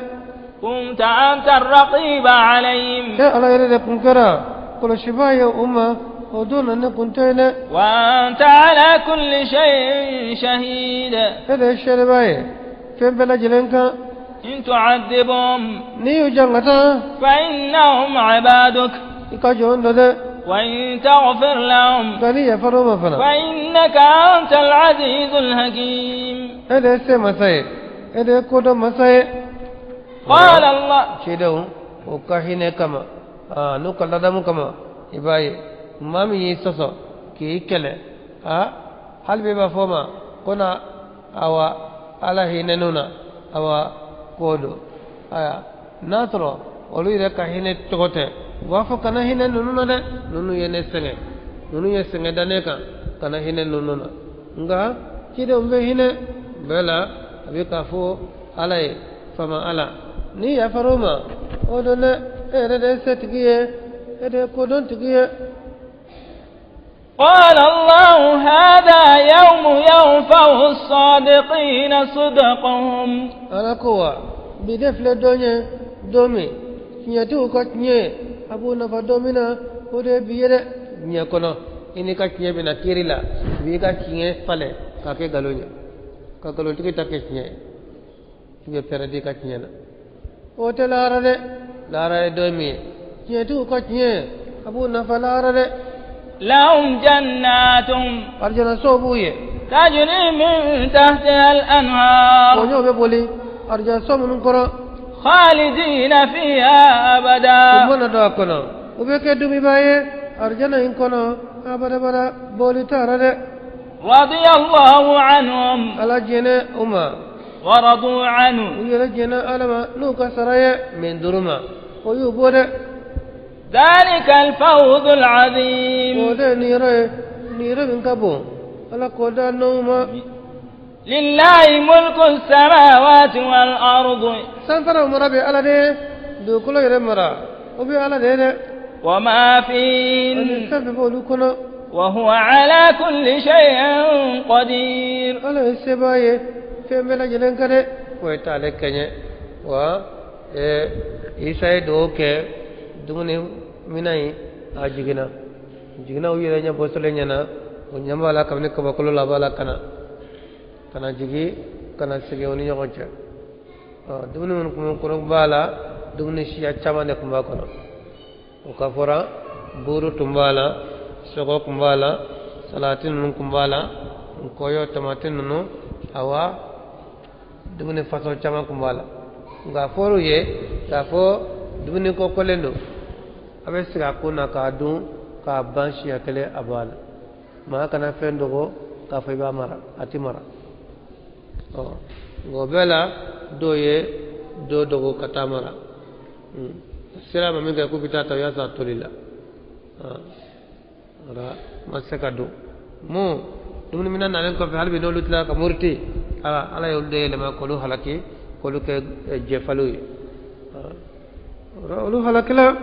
S1: كنت أنت الرقيب عليهم
S2: E ala yɛrɛ de kun kɛra kɔlɔsibaa ye u ma o don na ne kun tɛ yen dɛ.
S1: وأنت على كل شيء شهيد
S2: E de ye seerebaa ye fɛn bɛɛ lajɛlen kan.
S1: إن تعذبهم
S2: N'i y'u jangata,
S1: فإنهم عبادك
S2: i ka jɔn dɔ dɛ.
S1: وإن تغفر لهم
S2: Nka n'i yafara u ma fana,
S1: فإنك أنت العزيز الحكيم
S2: e de ye se masa ye, e de ye kodɔn masa ye.
S1: قال الله
S2: Cidenw o ka hinɛ kama, aa n'u ka ladamu kama, i b'a ye maa min y'i sɔsɔ k'i kɛlɛ, aa hali bi b'a fɔ ma ko na awa ala hinɛ na awa ko don. Aya n'a sɔrɔ olu yɛrɛ ka hinɛ tɔgɔ tɛ, u b'a fɔ kana hinɛ ninnu na dɛ, ninnu ye ne sɛgɛn, ninnu ye sɛgɛn da ne kan, kana hinɛ ninnu na. Nka cidenw bɛ hinɛ bɛɛ la. A bɛ k'a fɔ ala ye fama ala ni yafar'u ma o don dɛ, e yɛrɛ de ye setigi ye, e de ye kodɔntigi ye.
S1: قال الله هذا يوم ينفع الصادقين صدقهم
S2: Ala ko wa bi de filɛ don ye, don min tiɲɛtigiw ka tiɲɛ a b'u nafa don min na, o de ye bi ye dɛ. Diɲɛ kɔnɔ i n'i ka tiɲɛ bɛna kiiri la, i b'i ka tiɲɛ falen k'a kɛ nkalon ye, ka nkalontigi ta kɛ tiɲɛ ye, i bɛ pɛrɛn i ka tiɲɛ na. O tɛ lahara dɛ, lahara ye don min ye tiɲɛtigiw ka tiɲɛ a b'u nafa lahara dɛ.
S1: لهم جنات
S2: Arijana sow b'u ye
S1: تجري من تحتها الأنهار
S2: kɔɲɔw bɛ boli arijana so minnu kɔrɔ
S1: خالدين فيها
S2: u
S1: أبدا
S2: mana don a kɔnɔ u bɛ kɛ dumiba ye arijana in kɔnɔ abadabada, boli t'a la dɛ.
S1: رضي الله عنهم
S2: Ala jɛnɛ u ma
S1: ورضوا عنه
S2: u yɛrɛ jɛnɛ ala ma n'u ka sara ye min duuru ma, o y'u bɔ dɛ.
S1: ذلك الفوز العظيم
S2: O de ye nin yɔrɔ ye, nin yɔrɔ min ka bon, ala k'o da n'anw ma.
S1: لله ملك السماوات والأرض
S2: Sanfaraw mara bɛ ala de ye, dugukolo yɛrɛ mara o bɛ ala de ye dɛ.
S1: وما
S2: Ani
S1: فيهن
S2: fɛn fɛn b'olu kɔnɔ.
S1: وهو على كل شيء قدير
S2: Ala ye sebaa ye fɛn bɛɛ lajɛlen kan dɛ, foyi t'ale kɛɲɛ wa. Isa ye dugawu kɛ dumuni minan in a jiginna jiginna u yɛrɛ ɲɛ bɔsɔlen ɲɛna, o ɲɛ b'a la kabini kabakolo la a b'a la ka na ka na jigin ka na sigi u ni ɲɔgɔn cɛ. Ɔ dumuni minnu kun kɔnɔ b'a la, dumuni siya caman de tun b'a kɔnɔ. O ka fɔra buuru tun b'a la, sɔgɔ tun b'a la, salati ninnu tun b'a la, nkɔyɔ, tamati ninnu, awa dumuni fasɔn caman tun b'a la. Nka a fɔr'u ye k'a fɔ dumuni kɔkɔlen don, a bɛ sigi a kun na k'a dun k'a ban siɲɛ kelen a b'a la. Maa kana fɛn dogo k'a fɔ i b'a mara, a ti mara. Ɔ nka o bɛɛ la dɔw ye dɔ dogo ka taa mara. Sira ma min kɛ k'u bɛ taa ta, o y'a sɔrɔ a toli la wala ma se ka don mun dumuni minɛn nalen kɔfɛ. Hali bi n'olu tilala ka muruti, ala ala y'olu de yɛlɛma k'olu halaki, k'olu kɛ jɛfaliw ye.
S3: Olu halakila.